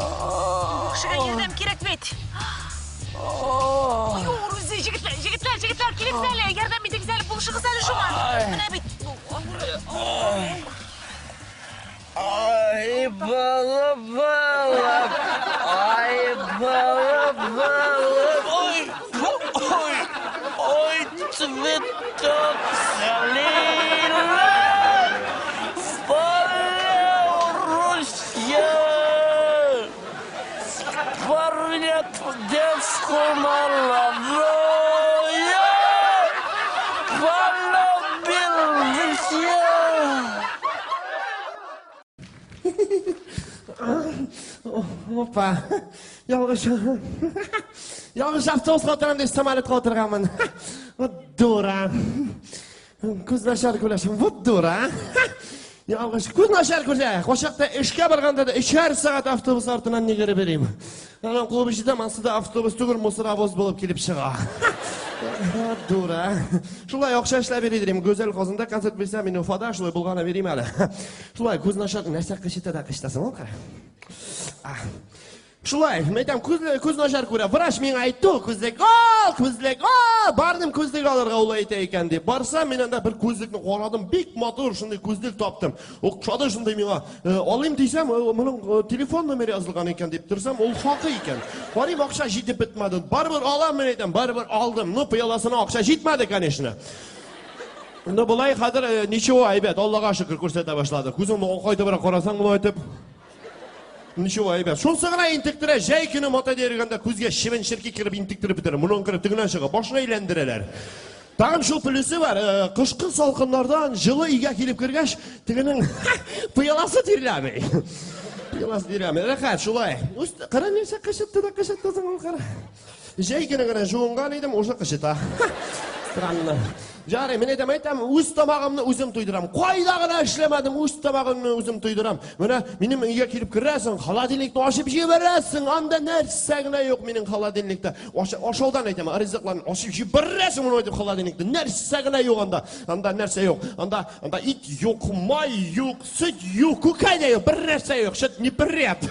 кешегә ярдәм кирәк бит. Ой, үзе, егетләр, егетләр, егетләр, килегез әле, ярдәм итегез әле, булышыгыз әле шуңа. Менә бит. Ай, бала, бала. Ай, бала, бала. Ой, ой, ой, цветок слила. В поле ручья. Парня девку молодую. Полюбил я. Опа. Ялгыш. Ялгыш автобуска утырам дип самолетка утырганмын. Вот дура. Күз начар күрә. Вот дура. Ялгыш күз начар күрә. Кошакта эшкә барганда да өчәр сәгать автобус артыннан йөгереп йөрим. Аннан куып җитәм, ансы да автобус түгел, мусоровоз булып килеп чыга. Дура. Шулай акча эшләп йөри дим. Гүзәл Казанда концерт бирсә, мин Уфада шулай булганы бирим әле. Шулай күз начар нәрсә кычыта да кычытасың ул кара. Шулай, мен әйтәм, күз, күз начар күрә. Врач миңа әйтте, ул күзлек ал, күзлек ал. Бардым күзлек алырга ул әйтә икән дип. Барсам, мин анда бер күзлекне карадым, бик матур шундый күзлек таптым. Охшады шундый миңа. Алыйм дисәм, моның телефон номеры язылган икән дип торсам, ул хакы икән. Карыйм, акча җитеп бетмәде. Барыбер алам, мин әйтәм, барыбер алдым. Ну, пыяласына акча җитмәде, конечно. Ну, болай хәзер ничего, әйбәт, Аллага шөкер күрсәтә башлады. Күзеңне кайтыбрак карасаң, болай итеп. Ничего, әйбәт. Шунсы гына интектерә, җәй көне матай йөргәндә күзгә чебен черки кереп интектереп бетерә. Моннан кереп тегеннән чыга, башны әйләндерәләр. Тагын шул плюсы бар, кышкы салкыннардан җылы өйгә килеп кергәч, тегенең пыяласы тирләми. Пыяласы тирләми. Рәхәт, шулай. Үз кара нәрсә кычытты да кычытты соң ул кара. Җәй көне генә жуынган идем, уже кычыта. Странно. Ярый, мин әйтәм, әйтәм, үз тамагымны үзем туйдырам. Кайда гына эшләмәдем, үз тамагымны үзем туйдырам. Менә минем өйгә килеп керәсең, холодильникны ачып җибәрәсең, анда нәрсә генә юк минем холодильникта. Ашаудан әйтәм, ризыкларны ачып җибәрәсең, моны әйтеп холодильникта. Нәрсә генә юк анда. Анда нәрсә юк. Анда анда ит юк, май юк, сөт юк, күкәй дә юк, бер нәрсә юк. Шөт не прет.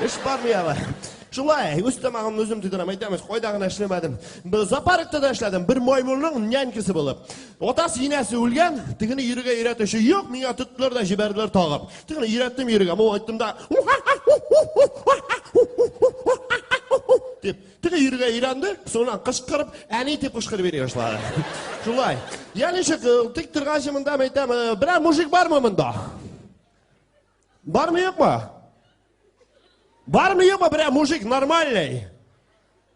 Эш бармый әле. Шулай, үз тамагымны үзем туйдырам, әйтәмез, кайда гына эшләмәдем. Бер зоопаркта да эшләдем, бер маймылның нянькасы булып. Атасы, инәсе үлгән, тегене йөрергә өйрәтүче юк, миңа тоттылар да җибәрделәр тагып. Тегене өйрәттем йөрергә, мин айттым да дип, теге йөрергә өйрәнде, соңыннан кычкырып, әни дип кычкырып йөри башлады. Шулай. Я ничек, тик торганчы монда, мин әйтәм, берәр мужик бармы монда? Бармы, юкмы? Бармы, юкмы берәр мужик нормальный?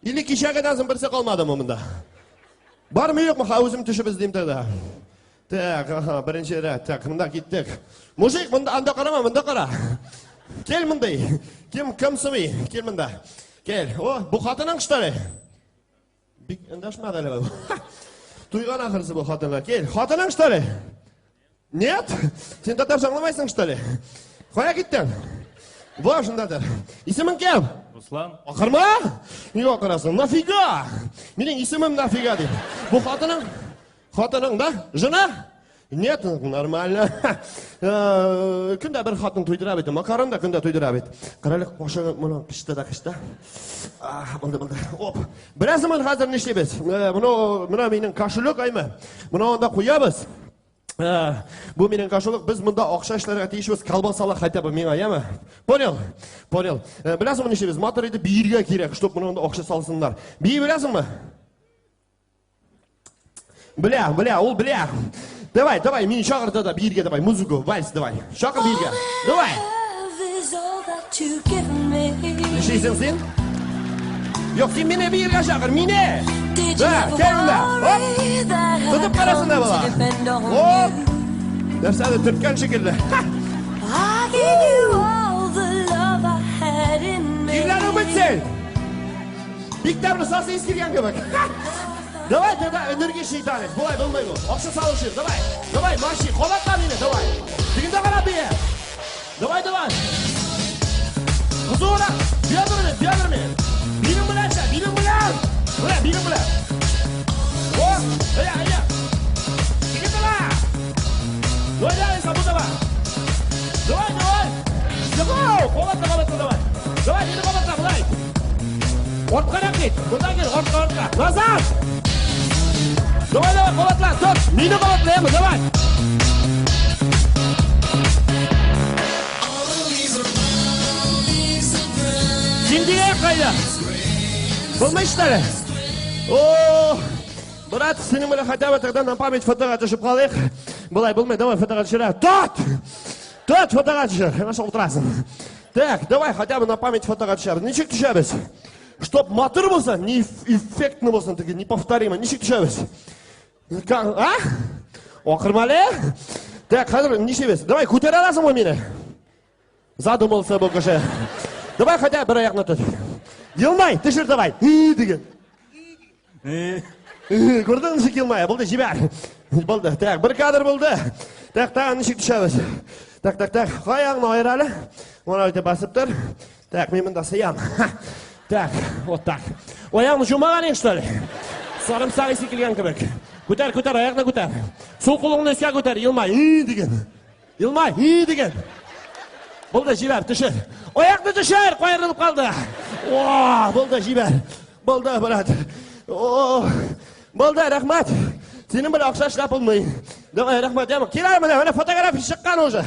Или кичәгедән соң берсе калмадымы монда? Бармы, юкмы? Ха, үзем төшеп эзлим тогда. Так, ага, беренче рәт. Так, монда киттек. Мужик, монда анда карама, монда кара. Кел монда. Кем кем сымый? Кел монда. Кел. О, бу хатының что ли? Бик эндәшмәде әле бу. Туйган ахырсы бу хатынга. Кел, хатының что ли? Нет? Син татарча аңламайсың что ли? Кая киттең? Бар шундадыр. Исемең кем? Руслан. Акырма? Нигә акырасың? Нафига? Минем исемем нафига дип. Бу хатының? Хатының да? Жена? Нет, нормально. Көндә бер хатын туйдыра бит. Макарон да көндә туйдыра бит. Карале, кашыгы моны пеште дә кышта. Булды, булды. Оп. Беләсеңме, хәзер нишлибез? Моны менә минем кошелек әйме. Моны анда куябыз. Бу минем кошелек. Без монда акча эшләргә тиешбез. Колбасалы хотя бы миңа, яме? Понял? Понял. Беләсеңме нишлибез? Матур итеп биергә кирәк, чтоб моны анда акча салсыннар. Бии беләсеңме? Белә, белә, ул белә. Давай, давай, мине чакыр да биергә давай, музыку, вальс давай. Чакыр биергә. Давай. Нишлисең син? Юк, син мине биергә чакыр, мине. Да, кел монда. Оп. Тотып карасын да бала. Оп. Нәрсәдер төрткән шикелле. Ирләр үбетсен. Бик тәмле сасы ис килгән кебек. Давай тогда энергичный танец. Болай булмый бу. Акча салышыр. Давай. Давай, марши. Кабатла мине, давай. Дигәндә кара бие. Давай, давай. Кызуыра. Бедерме, бедерме. Билең белән, билең белән. Менә, билең белән. О, әйә, әйә. Дигән давай. Давай, давай, сабу давай. Давай, давай. Давай, кабатла, кабатла, давай. Давай, мине кабатла, болай. Арткарак кит. Монда кил, артка, артка. Назад! Давай, давай, кабатла, тот. Мине кабатлаймы, давай. Син кайда? Булмый что ли? О, брат, синең белән хотя бы тогда на память фотога төшеп калыйк. Болай булмый, давай фотога төшерә. Тот! Тот, фотога төшер. Хорошо утырасың. Так, давай хотя бы на память фотога төшәбез. Ничек төшәбез? Чтоб матур булсын, не эффектно булсын, теге неповторимо. Ничек төшәбез? А? Акырма әле? Так, хәзер нишлибез? Давай, күтәрә аласыңмы мине? Задумался бу кеше. Давай хотя бер аякны тот. Елмай, төшер давай. Дигән. Күрдең ничек елмая? Булды, җибәр. Булды. Так, бер кадр булды. Так, тагын ничек төшәбез? Так, так, так. Аягыңны аер әле. Моны әйтеп басып тор. Так, мин монда сыям. Так, вот так. Аягыңны жумаган что ли? Сарымсак исе килгән кебек. Күтәр, күтәр, аякны күтәр. Сул кулыңны өскә күтәр, елмай. И диген. Елмай, и диген. Булды, җибәр, төшер. Аякны төшер, каерылып калды. О, булды, җибәр. Булды, брат. О, булды, рәхмәт. Синең белән акча эшләп булмый. Давай, рәхмәт, яме. Кил әле менә, менә фотография чыккан уже.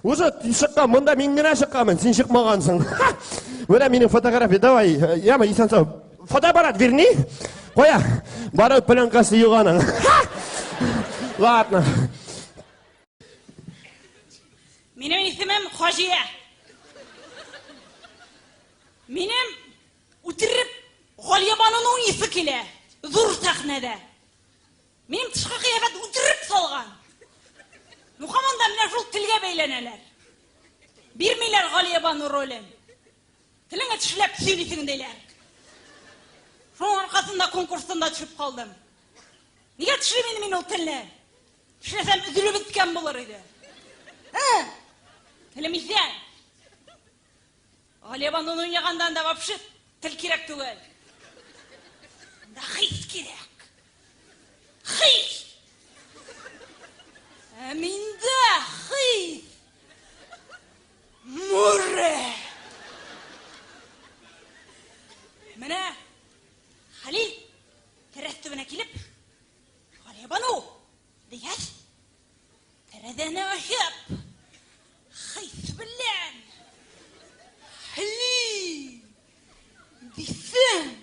Уже чыккан, монда мин генә чыкканмын, син чыкмагансың. Менә минем фотография, давай, яме, исән сау. Фотоаппарат верни. Кая? Барып пленкасы юк аның. Ладно. Минем исемем Хаҗия. Минем үтереп Галиябануны уйныйсы килә. Зур сәхнәдә. Минем тышкы кыяфәт үтереп салган. Ну һаман да менә шул телгә бәйләнәләр. Бирмиләр Галиябану ролен. Телеңә тешләп сөйлисең диләр. Шуның аркасында конкурстан да төшеп калдым. Нигә тешлим инде мин ул телне? Тешләсәм өзелеп беткән булыр иде. Ә? Телем исән. Галиябануны уйнаганда да вообще тел кирәк түгел. Анда хис кирәк. Хис! Ә миндә хис! Море! Менә Хәлил тәрәз төбенә килеп, Галиябану! Дигәч, тәрәзәне ачып, хис белән Хәлил! Дисең,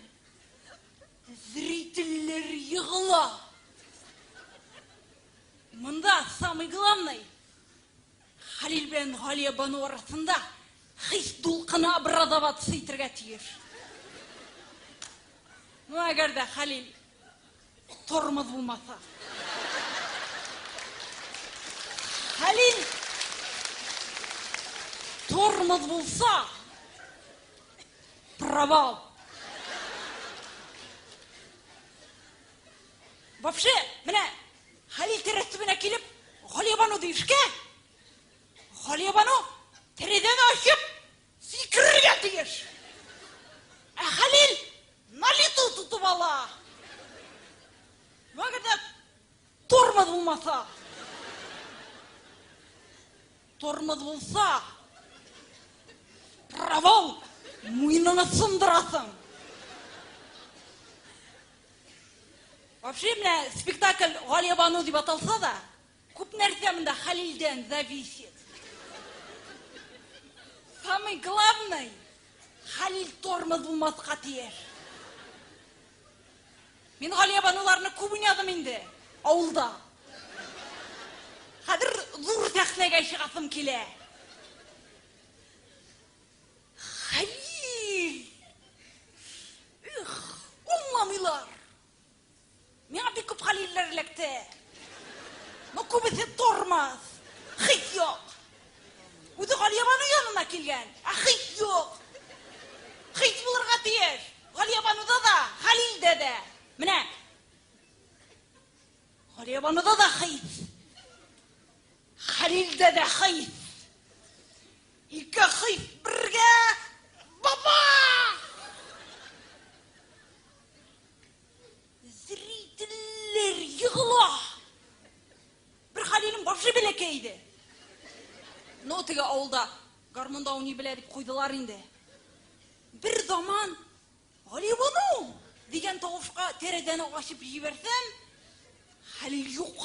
зрительләр егыла. Монда самый главный Хәлил белән Галиябану арасында хис дулкыны образоваться итергә тиеш. Ну, әгәр дә Хәлил тормоз булмаса. Хәлил тормоз булса, провал. Вообще, менә Хәлил тәрәз төбенә килеп, Галиябану диешкә, Галиябану тәрәзәне ачып сикерергә тиеш. Ә Хәлил на лету тотып ала. Ну, әгәр дә тормоз булмаса, тормоз булса, провал, муеныңны сындырасың. Вообще, менә спектакль Галиябану дип аталса да, күп нәрсә монда Хәлилдән зависит. Самый главный, Хәлил тормоз булмаска тиеш. Мин Галиябануларны күп уйнадым инде авылда. Хәзер зур сәхнәгә чыгасым килә. Хәлил! Эх, аңламыйлар. Миңа бик күп Хәлилләр эләкте. Но күбесе тормаз. Хис юк. Үзе Галиябану янына килгән, ә хис юк. Хис булырга тиеш. Галиябануда да, Хәлилдә дә. Менә Галиябануда да хис. Хәлилдә дә хис. Ике хис бергә баба! Зрительләр егыла. Бер Хәлилнең башы бәләкәй иде. Ну, теге авылда гармунда уйный белә дип куйдылар инде. Бер заман Галиябану дигән тавышка тәрәзәне ачып җибәрсәм, Хәлил юк.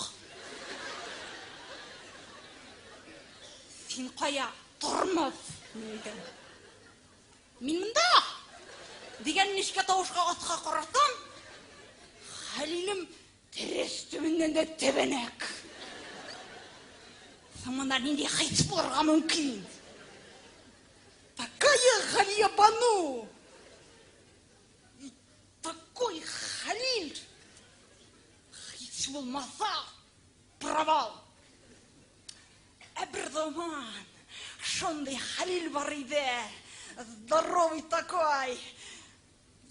Син кая? Тормоз, мин әйтәм. Мин монда! Дигән нечкә тавышка аска карасам, Хәлилем тәрәз төбеннән дә тәбәнәк. Соң монда нинди хис булырга мөмкин? Такая Галиябану! И такой Хәлил! Хис булмаса, провал! Ә бер заман шундый Хәлил бар иде, здоровый такой,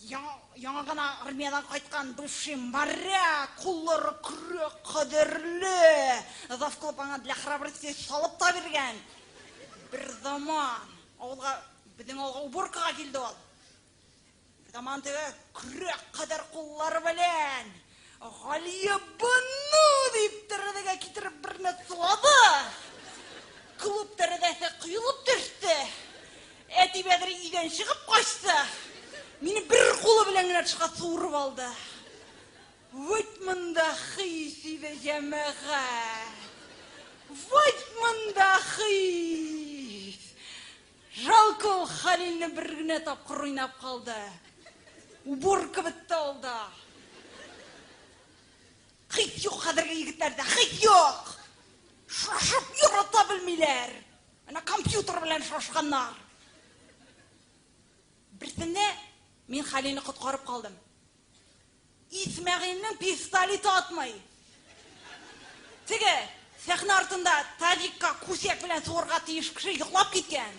яңа гына армиядән кайткан бывший моряк, куллары көрәк кадерле, завклуб аңа для храбрости салып та биргән. Бер заман авылга, безнең авылга уборкага килде ул. Бер заман теге көрәк кадәр куллары белән. Галиябану дип тәрәзәгә китереп берне сулады. Клуб тәрәзәсе коелып төште. Әти Бәдри өйдән чыгып качты. Мине бер кулы белән генә тышка суырып алды. Вот монда хис иде, җәмәгать. Вот монда хис. Жалко ул Хәлилне бер генә тапкыр уйнап калды. Уборка бетте алда. Хис юк хәзерге егетләрдә, хис юк. Шашып ярата белмиләр. Әнә компьютер белән шашканнар. Берсендә мин Хәлилне коткарып калдым. Исмәгыйльнең пистолеты атмый. Теге сәхнә артында Таҗикка күсәк белән сугарга тиеш кеше йоклап киткән.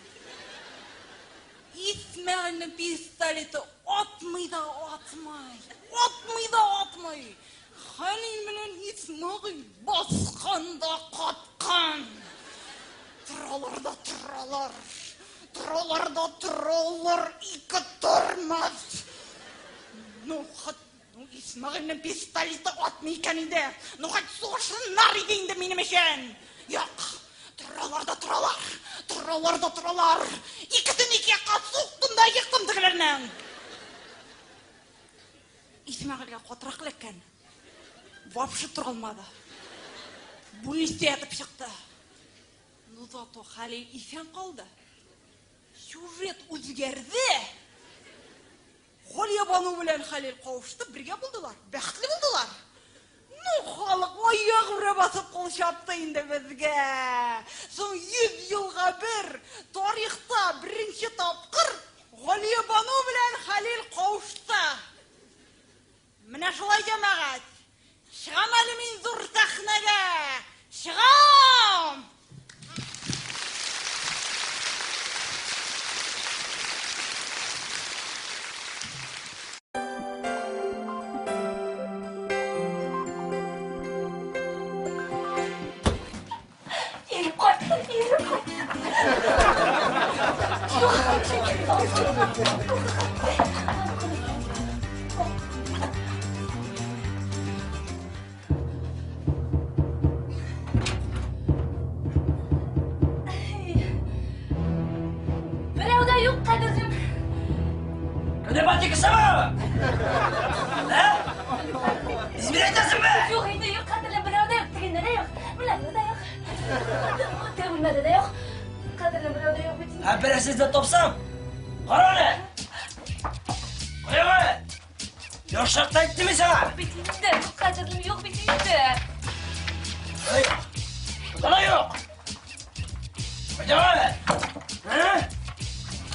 Исмәгыйльнең пистолеты атмый да атмый. Атмый да атмый. Хәлил белән Исмәгыйль баскан да каткан. Торалар да торалар. Торалар да торалар. Ике тормоз. Ну, хат, ну, Исмәгыйльнең пистолеты атмый икән инде. Ну, хат сугышсыннар иде инде минем өчен. Юк, торалар да торалар. Торалар да торалар. Икесен ике якка суктым да ектым тегеләрнең. Исмәгыйльгә катырак эләккән. Вообще тора алмады. Бүлнистә ятып чыкты. Ну, зато Хәлил исән калды. Сюжет үзгәрде. Галиябану белән Хәлил кавышты, бергә булдылар, бәхетле булдылар. Ну, халык аягүрә басып кул чапты инде безгә. Соң 100 елга бер тарихта беренче тапкыр Галиябану белән Хәлил кавышты. Менә шулай, җәмәгать. Чыгам әле мин зур сәхнәгә. Чыгам! Ирем кайтты, ирем кайтты. Берәү дә юк, кадерлем. Көнебатик кешеме? Ә? Измерәйтәсеңме? Юк инде, юк, кадерлем, берәү дә юк, тегендә дә юк, менә дә юк. Теге бүлмәдә дә юк. Кадерлем, берәү дә юк бит. Ә берәрсен эзләп тапсам, кара әле. Кая әле? Яхшырак та әйттем мин сиңа. Бит инде, кадерлем, юк бит инде. Эй, монда да юк. Кая әле? Ә?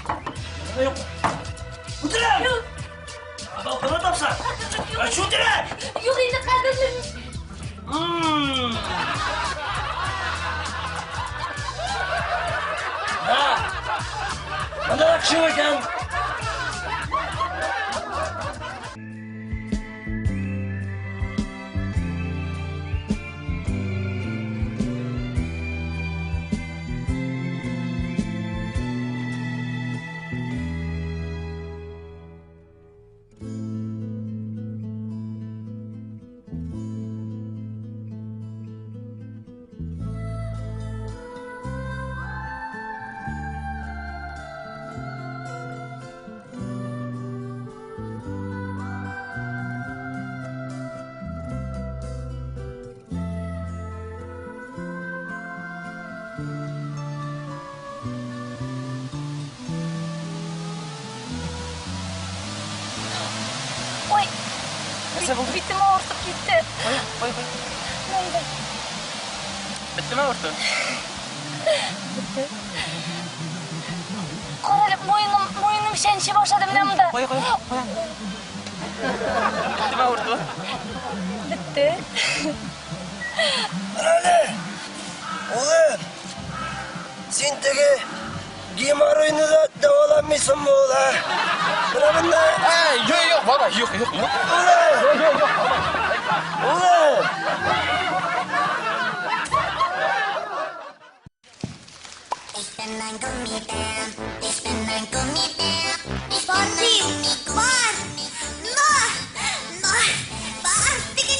Монда да юк. Үтерәм! Юк. Балконда тапсам. Юк. Үтерәм! Юк инде, кадерлем. Да. Монда да кеше юк икән. Ой, Нәрсә булды? Битем авыртып китте. Кая, кая, кая. Монда. Беттеме авырту? Бетте. Кара әле, муеным, муеным чәнчи башлады менә монда. Кая, кая, кая. Беттеме авырту? Бетте. Әле, улым, син теге геморройны да дәваламыйсыңмы ул, ә? Менә монда. Әй, юк, юк, баба, юк, юк, юк. Улым! Юк, юк, юк, баба. Улым! Бар, дим, бар! На! На! Бар! Теге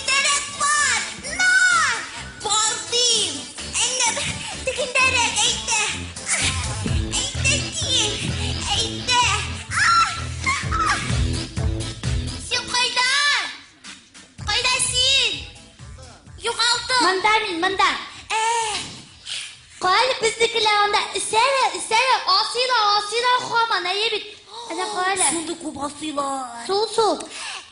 Әйе бит. Әнә кара әле. Шундый күп асыйлар. Сул, сул.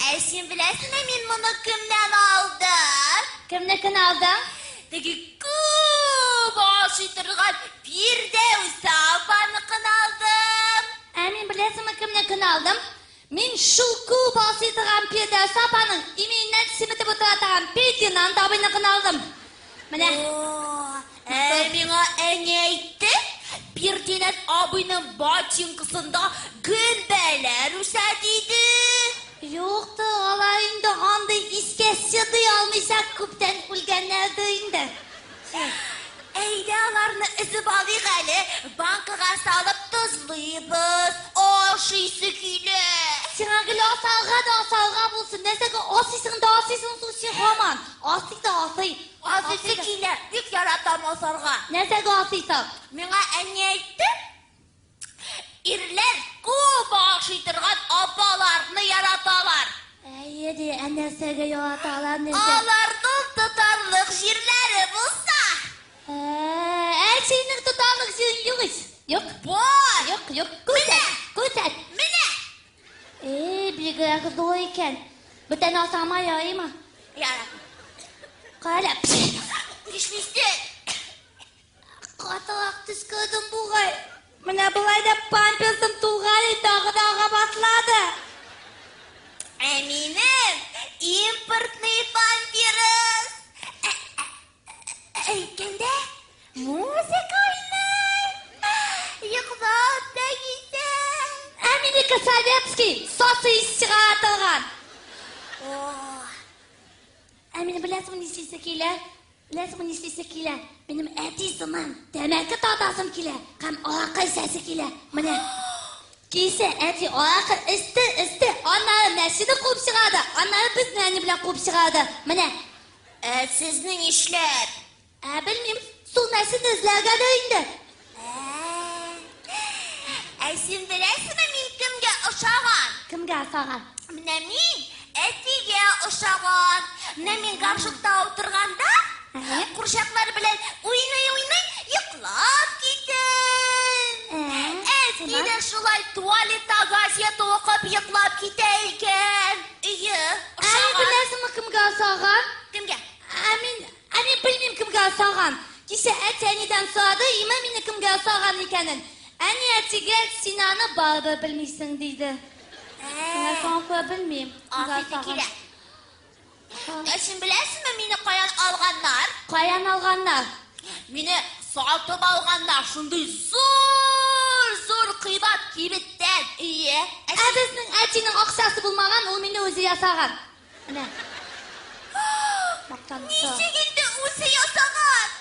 Ә син беләсеңме, мин моны кемнән алдым? Кемнекен алдың? Теге күп ашый торган Фирдәүс апаныкын алдым. Ә мин беләсеңме кемнекен алдым? Мин шул күп ашый торган Фирдәүс апаның именнән семетеп утыра торган Петинан абыйныкын алдым. Менә. Ә миңа әни әйтте, Пирдинәт абыйның ботинкасында гөмбәләр үсә диде. Юктыр, алар инде андый искә чыдый алмыйча күптән үлгәннәрдер инде. Әйдә аларны өзеп алыйк әле, банкага салып тозлыйбыз. Ашыйсы килә. Сиңа гел асарга да асарга булсын. Нәрсәгә асыйсың да асыйсың соң син һаман. Асый да асый. Асыйсы килә, бик яратам асарга. Нәрсәгә асыйсың? Миңа әни әйтте, ирләр күп ашый торган апаларны яраталар. Әйе ди, ә нәрсәгә яраталар нәрсә? Аларның тотарлык җирләре булса. Ә синең тотарлык җирең юк ич. Юк. Бар. Юк, юк. Күрсәт, күрсәт. Менә. Э, бигрәк зур икән. Бүтән асама ярыймы? Ярар. Кара. Нишлисең? Катырак төшкердем бугай. Менә болай да памперсым тулган иде, тагы да ага башлады. Ә минем импортный памперс. Әйткәндә, музыка уйный. Йоклап та китә. Ә минеке советский, сасы ис чыгара торган. Ә минем беләсеңме нишлисе килә? Беләсеңме нишлисе килә? Минем әти сыман тәмәке тартасым килә һәм аракы эчәсе килә. Менә. Килсә, әти аракы эчте, эчте, аннары мәчене куып чыгарды, аннары безне әни белән куып чыгарды. Менә. Ә сезне нишләп? Ә белмим, шул мәчене эзләргәдер инде. Ә син беләсеңме, мин кемгә ошаган? Кемгә ошаган? Менә мин әтигә ошаган. Менә мин горшокта утырганда, курчаклар белән уйный-уйный йоклап китәм. Әти дә шулай туалетта газета укып йоклап китә икән. Ие, Ә беләсеңме кемгә ошаган? Кемгә? Ә мин белмим кемгә ошаган. Кичә әти әнидән сорады, име мине кемгә ошаган икәнен. Әни әтигә син аны барыбер белмисең диде. Менә шуңа күрә белмим. Кемгә Афәте ошаган. килә. Ә син беләсеңме, мине каян алганнар? Каян алганнар? Мине сатып алганнар, шундый зур-зур кыйбат кибеттән. Ие. Ә безнең әтинең акчасы булмаган, ул мине үзе ясаган. Менә. Мактанып тора. Ничек инде үзе ясаган?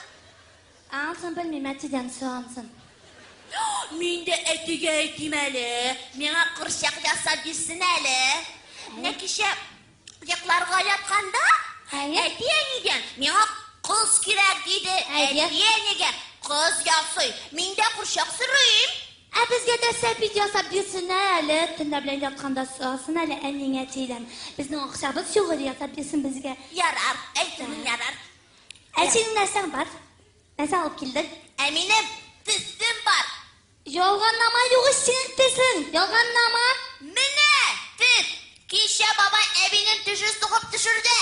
Анысын белмим, әтидән соранысын. Мин дә әтигә әйтим әле. Миңа курчак ясап бирсен әле. Менә кичә йокларга ятканда, әти әнидән миңа кыз кирәк диде. Әти әнигә кыз ясый. Мин дә курчак сорыйм. Ә безгә дә сәпит ясап бирсен әле. Төнлә белән ятканда сорасын әле әниң әтидән. Безнең акчабыз юк иде, ясап бирсен безгә. Ярар, әйтермен, ярар. Ә синең нәрсәң бар? Нәрсә алып килдең? Ә минем төсем бар. Ялганлама юк ич синең төсең. Ялганлама. Менә төс. Кичә бабай әбинең төше сугып төшерде.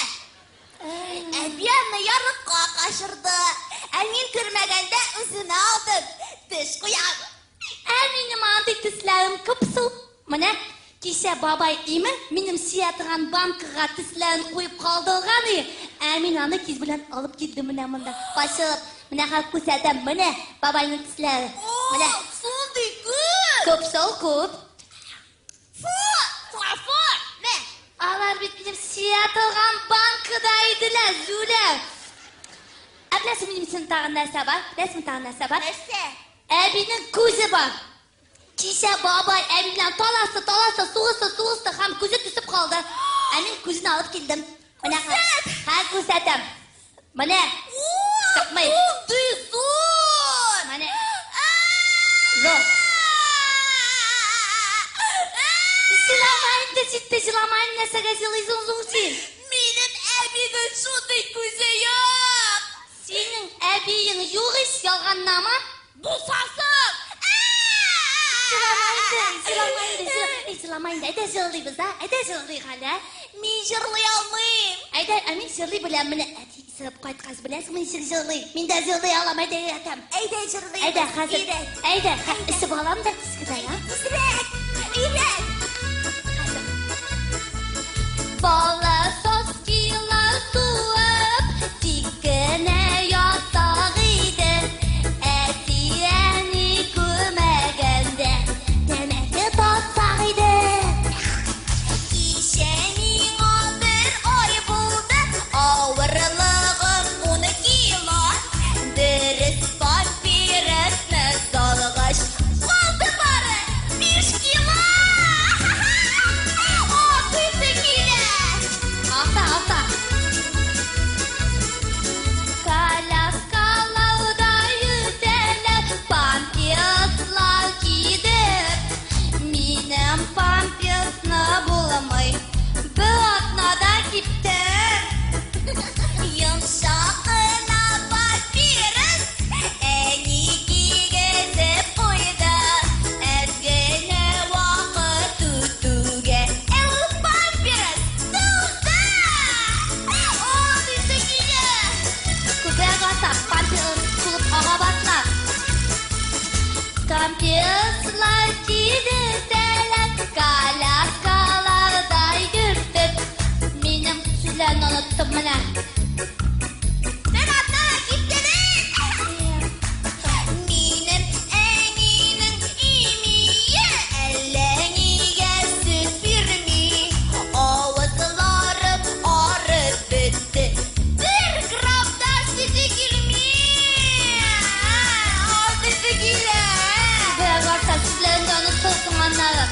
Әби аны ярыкка качырды. Ә мин күрмәгәндә үземә алдым. Төш куям. Ә минем андый төсләрем күп шул. Менә кичә бабай име минем сия торган банкага төсләрен куеп калдырган иде. Ә мин аны киз белән алып килдем менә монда. Качырып, менә хәзер күрсәтәм. Менә бабайның төсләре. Менә. Шундый күп. Күп шул, күп. Фу, фу, мә. Алар бит минем сия торган банкада иделәр, зүләр. Ә беләсең минем өчен тагын нәрсә бар? Беләсеңме тагын нәрсә бар? Нәрсә? Әбинең күзе бар. Кичә бабай әби белән талашты, талашты, сугышты, сугышты һәм күзе төшеп калды. Ә мин күзен алып килдем. Менә хәзер күрсәтәм. Менә. Чыкмый. Шундый зур. Менә. Зур. Җылама инде, җитте, җылама инде, нәрсәгә җылыйсың соң син? Минем әбинең шундый күзе юк. Синең әбиең юк ич, ялганлама. Булсасын. Җылама инде, җылама инде, җылама инде. Әйдә җырлыйбыз, а? Әйдә җырлыйк әле. Мин җырлый алмыйм. Әйдә, ә мин җырлый беләм. Менә әти исереп кайткач, беләсеңме ничек җырлый? Мин дә җырлый алам, әйдә өйрәтәм. Әйдә җырлыйбыз. Әйдә, хәзер. Өйрәт. Әйдә, эчеп алам да тиз генә, а? Тизрәк. Өйрәт. Бала соскилар туып, тик кенә ятак иде. Әти-әни күрмәгәндә, тәмәке тартсак иде. Кичә миңа бер ай булды, авырлыгым 10 кило. Дөрес памперсны салгач, калды бары 5 кило. Атыйсы килә. Ата, ата. Коляскаларда йөртәләр, памперслар кидереп. Минем памперсны булмый, бер атнада кипте. Йомшак кына памперс әни кигезеп куйды. Әз генә вакыт үтүгә, ә ул памперс тузды. Атыйсы килә. Күбрәк ата, памперс тулып ага башлар. Памперслар кидерсәләр, коляскаларда йөртеп. Минем сүзләрне оныттым менә. Бер атнада киптереп. Минем әнинең имие әллә нигә сөт бирми. Авызларым арып бетте. Бер грамм да сөте килми. Атыйсы килә. Күбрәк ата, сүзләрне дә онытырсың аннары.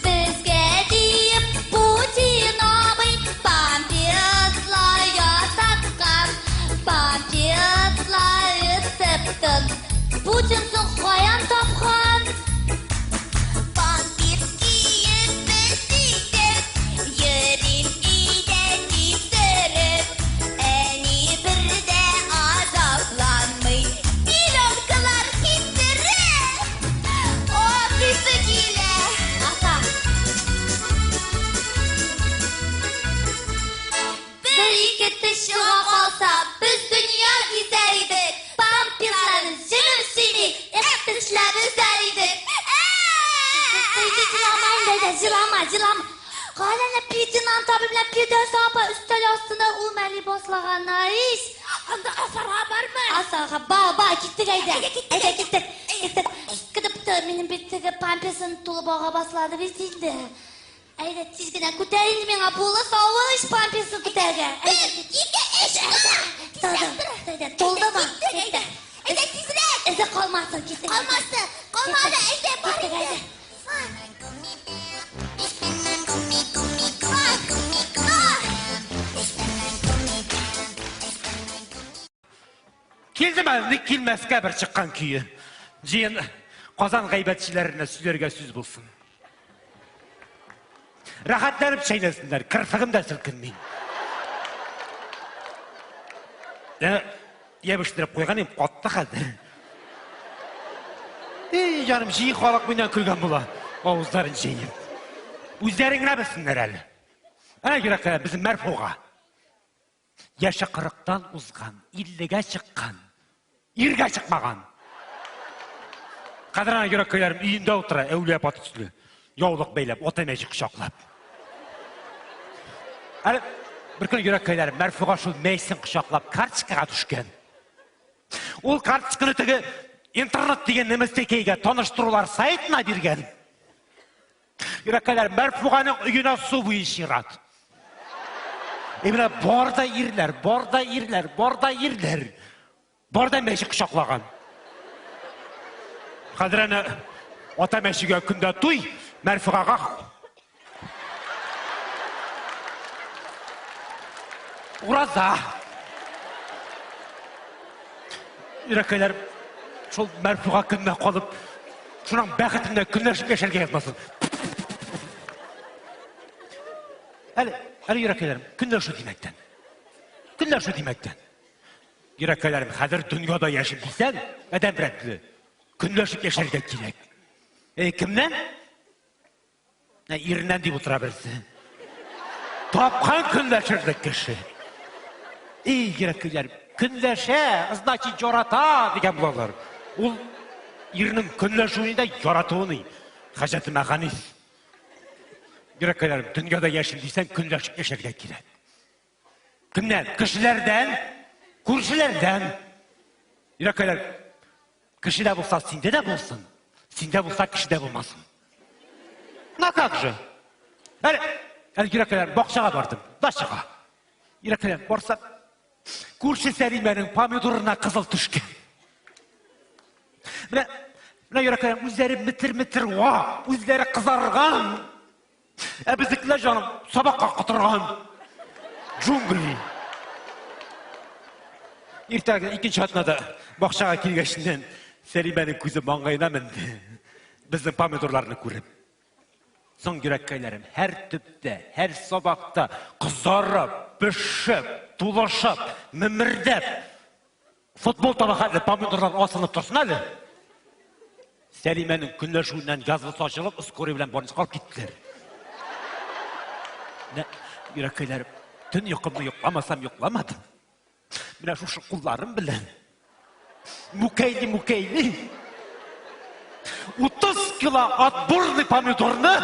Безгә диеп Путин абый памперслар ясаткан, памперслар рецептын Путин соң каян тапкан? Памперс киеп без итеп, йөрим өйдә типтереп. Әни бер дә азапланмый, пеленкалар киптереп. Атыйсы килә. Ата. Бер ике теш чыга калса, без дөнья гизәр идек. Памперсларны җебеп сөйми, эх, тешләп өзәр идек. Җылама инде, әйдә, җылама, җылама. Кара әнә Петинан табы белән Фирдәүс апа өстәл астына үрмәли башлаганнар ич. Анда асарга бармы? Асарга бар, бар, киттек әйдә. Әйдә, киттек. Киттек. Китеп тә минем бит теге памперсын тулып ага башлады бит инде. Әйдә, тиз генә күтәр инде миңа булы савыш памперсын күтәргә. Бер, ике, өч, Әйдә, әйдә, тулдымы? Киттек, әйдә. Әйдә, тизрәк. Эзе калмасын, киттек. Калмасын, калмады, әйдә, бар Киттек, инде. әйдә. Килдем әле, ник килмәскә бер чыккан көе. Җыен Казан гайбәтчеләренә сөйләргә сүз булсын. Рәхәтләнеп чәйнәсеннәр, керфегем дә селкенми. Ябыштереп куйган идем, катты хәзер. Эй, җаным, җыен халык миннән көлгән була. Авызларын җыеп. Үзләре генә белсеннәр әле. Әнә йөрәккә безнең Мәрфуга. Яше 40-тан узган, 50-гә чыккан, иргә чыкмаган. Хәзер ана йөрәккәйләрем өендә утыра, әүлия апа төсле. Яулык бәйләп, ата мәче кочаклап. Әле бер көн йөрәккәйләрем Мәрфуга шул мәйсен кочаклап карточкага төшкән. Ул карточканы теге интернет дигән нәмәстәкәйгә таныштырулар сайтына биргән. Йөрәккәйләр Мәрфуганың өенә су буе чират. И менә бар да ирләр, бар да ирләр, бар да ирләр. Бар да мәче кочаклаган. Хәзер әнә ата мәчегә көндә туй, Мәрфугага ураза. Йөрәккәйләр шул Мәрфуга көненә калып, шуның бәхетенә көнләшеп яшәргә язмасын. Әле, әле йөрәккәйләрем, көнләшү димәктән. Көнләшү димәктән. Йөрәккәйләрем, хәзер дөньяда яшим дисәң, адәм рәтле, көнләшеп яшәргә кирәк. Эй, кемнән? Ә, иреннән дип утыра берсе. Тапкан көнләшерлек кеше. Эй, йөрәккәйләр, көнләшә, значит, ярата дигән булалар. Ул иренең көнләшүен дә яратуын и. Хаҗәте мәганис. Йөрәккәйләрем, дөньяда яшим дисәң, көнләшеп яшәргә кирәк. Кемнән? Кешеләрдән, күршеләрдән. Йөрәккәйләр, кешедә булса, синдә дә булсын. Синдә булса, кешедә булмасын. На как же? Әле, әле йөрәккәйләр, бакчага бардым, дачага. Йөрәккәйләр, барса, күрше Сәлимәнең помидорына кызыл төшкән. Менә, менә йөрәккәйләр, үзләре метер-метер вак, үзләре кызарган. Ә безнекеләр җаным сабакка котырган. Джунгли. Иртәгә икенче атнада бакчага килгәченнән Сәлимәнең күзе маңгаена менде. Безнең помидорларны күреп. Соң йөрәккәйләрем һәр төптә, һәр сабакта кызарып, пешеп, тулышып, мемердәп Футбол таба хәтле помидорлар асылынып торсын әле. Сәлимәнең көнләшүеннән язвасы ачылып, скорый белән больницага алып киттеләр. Менә йөрәккәйләрем, төн йокымны йокламасам йокламадым. Менә шушы кулларым белән мүкәйли мүкәйли 30 кило отборный помидорны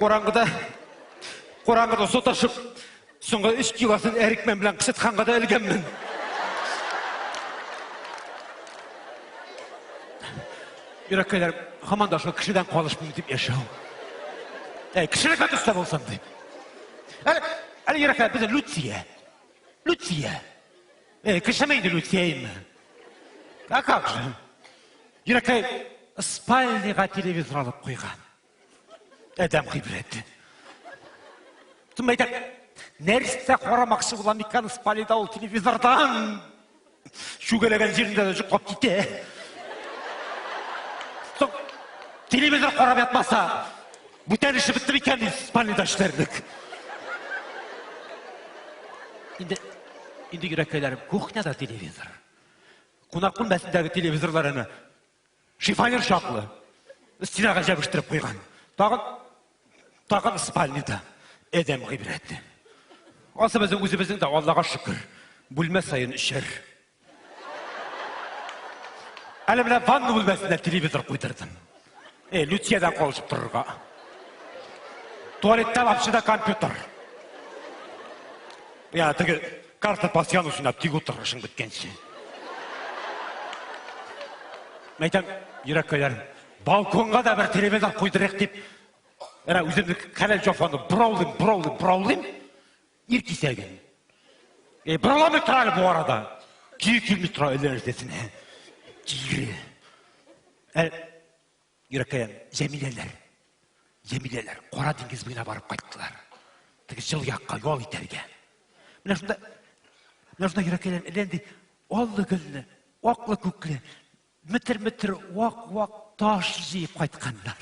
Караңгыда караңгыда саташып, соңгы 3 килосын әрекмән белән кычытканга да элгәнмен. Йөрәккәйләр, һаман да шул кешедән калышмыйм дип яшәү. Әй, кешелеккә төстә булсын дип. Әле, әле йөрәккәйләр, безнең Люция. Люция. Әй, кешеме инде Люция А как же? Йөрәккәй спальныйга телевизор алып куйган. Адәм гыйбрәте. Тым әйтәм, нәрсә карамакчы була микән спальныйда ул телевизордан? Чүгәләгән җирендә дә йоклап китә. Соң, телевизор карап ятмаса, бүтән эше бетте микән спальныйда эшләрлек? Инде, инде йөрәккәйләрем, кухняда телевизор. Кунак бүлмәсендәге телевизорлар әнә Шифонер чаклы. Стенага җәбештереп куйган. Тагын тагын спальныйда. Эдем гыйбрәте. Асы безнең үзебезнең дә Аллага шөкер. Бүлмә саен өчәр. Әле менә ванна бүлмәсендә телевизор куйдырдым. Э, Люциядән калышып торырга. Туалетта вообще да компьютер. Я, теге карта пасьянус уйнап тик утыр эшең беткәнче. Мәйтәм, йөрәккәйләр, балконга да бер телевизор куйдырыйк дип, әнә үземне хәләл җафаны бораулыйм, бораулыйм, бораулыйм, ир кисәген. Э, борауламый тора әле бу арада. Кире килми тора әллә нәрсәсенә. Кире. Ә, Йөрәккәем, Җәмиләләр, Җәмиләләр Кара диңгез буена барып кайттылар. Теге җыл якка ял итәргә. Менә шунда, менә шунда йөрәккәйләрем әллә нинди аллы-гөлле, аклы-күкле, метер-метер вак-вак таш җыеп кайтканнар.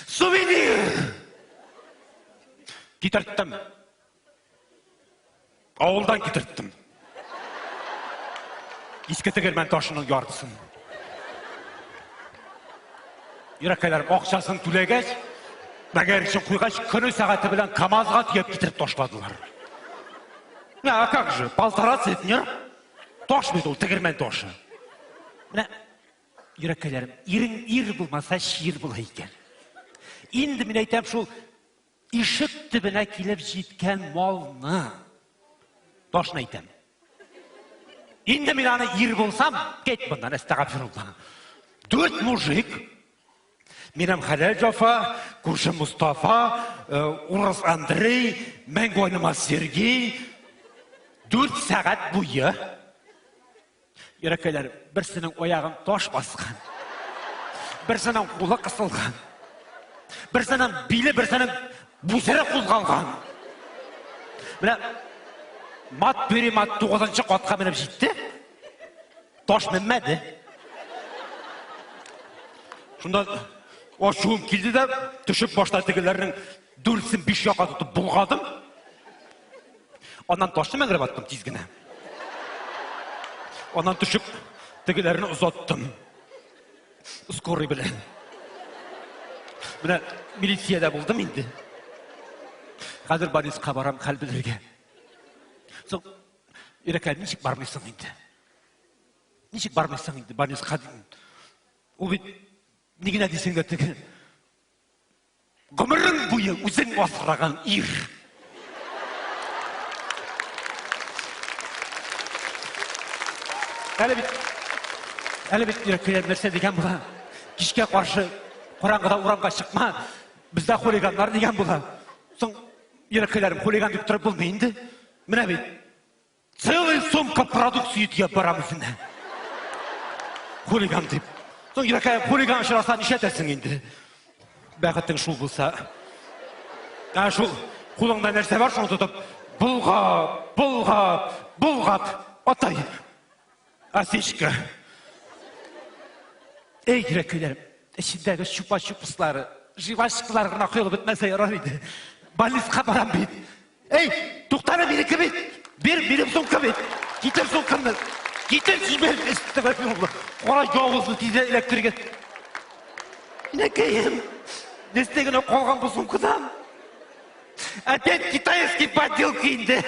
Сувенир! Китерттем. Авылдан китерттем. Иске тегермән ташының яртысын. Йөрәккәйләрем акчасын түләгәч, мәгәр өчен куйгач, көне сәгате белән КАМАЗга төяп китереп ташладылар. А как же, полтора центнер. Таш бит ул, тегермән ташы. Менә йөрәккәйләрем, ирең ир булмаса, чир була икән. Инде мин әйтәм шул Ишек төбенә килеп җиткән малны ташны әйтәм. Инде мин аны ир булсам, кет моннан, әстәгафирулла. Дүрт мужик, минем хәләл Җафа, күрше Мустафа, э, урыс Андрей, мәңге айнымас Сергей, дүрт сәгать буе Йөрәккәйләр, берсенең аягын таш баскан, берсенең кулы кысылган, берсенең биле, берсенең бүсере кузгалган. Менә мат перемат тугызынчы катка менеп җитте, таш менмәде. Шунда ачуым килде дә, төшеп башта тегеләрнең дүртсен биш яка тотып болгадым. Аннан ташны мәңгереп аттым тиз генә. Аннан төшеп, тегеләрне озаттым. Скорый белән. Менә милициядә булдым инде. Хәзер больницага барам хәл белергә. Соң, Ирәкә, ничек бармыйсың инде? Ничек бармыйсың инде больницага? Ул бит ни генә дисәң дә теге гомерең буе үзең асраган ир. Әле бит әле бит йөрәккә нәрсә дигән була. Кичкә каршы караңгыда урамга чыкма. Бездә хулиганнар дигән була. Соң йөрәккәләрем хулиган дип торып булмый инде. Менә бит Целый сумка продукция төяп барам үзенә. Хулиган дип. Соң йөрәкә хулиган очраса нишләтәсең инде? Бәхетең шул булса. Ә шул кулыңда нәрсә бар, шуны тотып, болгап, болгап, болгап, атай. Осечка. Эй, йөрәккәйләрем, эчендәге чупа-чупслары, жвачкалар гына коелып бетмәсә ярар иде. Больницага барам бит. Эй, туктале, минеке бит. Бир, минем сумка бит. Китер сумкамны. Китер, җибәр. Әстәгъфирулла. Кара явызны тиздән эләктергән. Инәкәем, нәрсә генә калган бу сумкадан? Опять китайский подделка инде.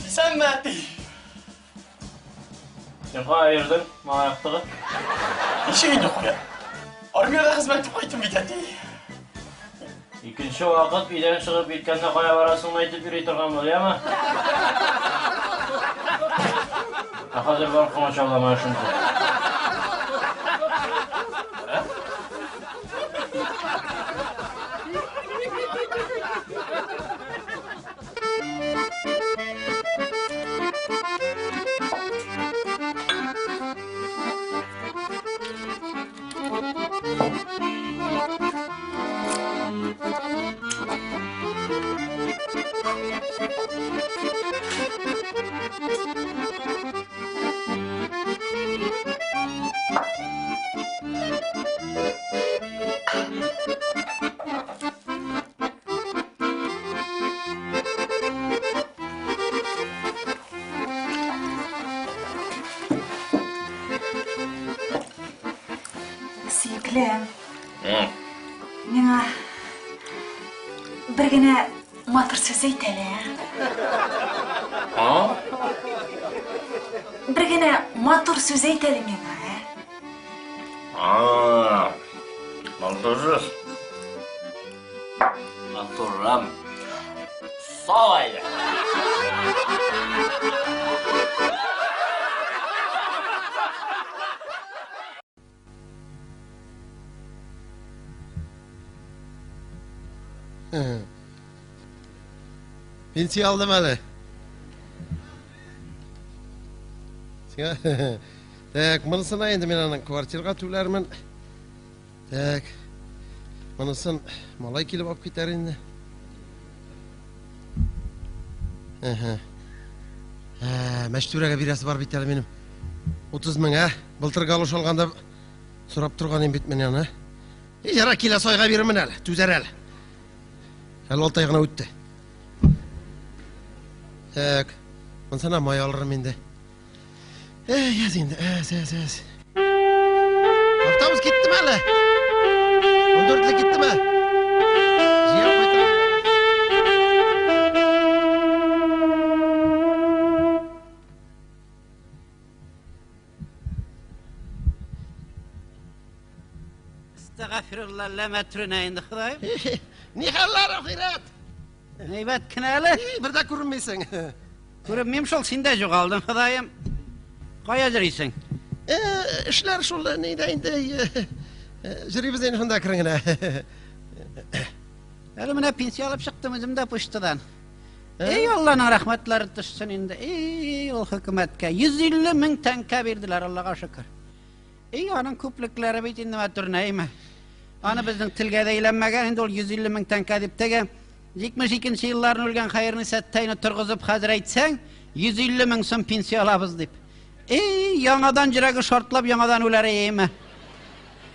Исәнме, әти? Син кая йөрдең, малай актыгы? Ничек инде кая? Армиядә хезмәт итеп кайттым бит, әти. Икенче вакыт өйдән чыгып киткәндә кая барасыңны әйтеп йөри торган бул, яме? Ә хәзер бар комачаулама эшеңне. Сөеклем, миңа бер генә матур сүз әйт әле. А? Бер генә матур сүз әйт әле миңа. А, матур сүз. Матурым. Сау әйдә. Пенсия алдым әле. Сиңа Так, монысына инде мин аның квартирга түләрмен. Так. Монысын малай килеп алып китәр инде. Әһә. Ә, Мәчтүрәгә бирәсе бар бит әле минем. 30 мең, ә? Былтыр галош алганда сорап торган идем бит мин аны. И, яра киләсе айга бирермен әле, түзәр әле. Әле 6 ай гына үтте. Так, монысына май алырмын инде. Эй, яз инде, әз, әз, әз. Автобус киттеме әле? 14-ле киттеме? Җыям кайтам. Әстәгафирулла, ләмә төренә инде Ходаем. Ни хәлләр, ахирәт? Әйбәт кенә әле. Бер дә күренмисең. Күренмим шул, син дә югалдың, Ходаем. Кая йөрисең? Эшләр шул, нидә инде. Йөрибез инде шунда әкрен генә. Әле менә пенсия алып чыктым үзем дә почтадан. Эй, Алланың рәхмәтләре төшсен инде. Эй, ул хөкүмәткә 150 мең тәңкә бирделәр, Аллага шөкер. Эй, аның күплекләре бит инде матурны, әйме. Аны безнең телгә дә әйләнмәгән инде ул 150 мең тәңкә дип теге 72 елларны үлгән Хәерниса әттәйне торгызып хәзер әйтсәң, 150 мең сум пенсия алабыз дип. Эй, яңадан йөрәге шартлап яңадан үләр әйме.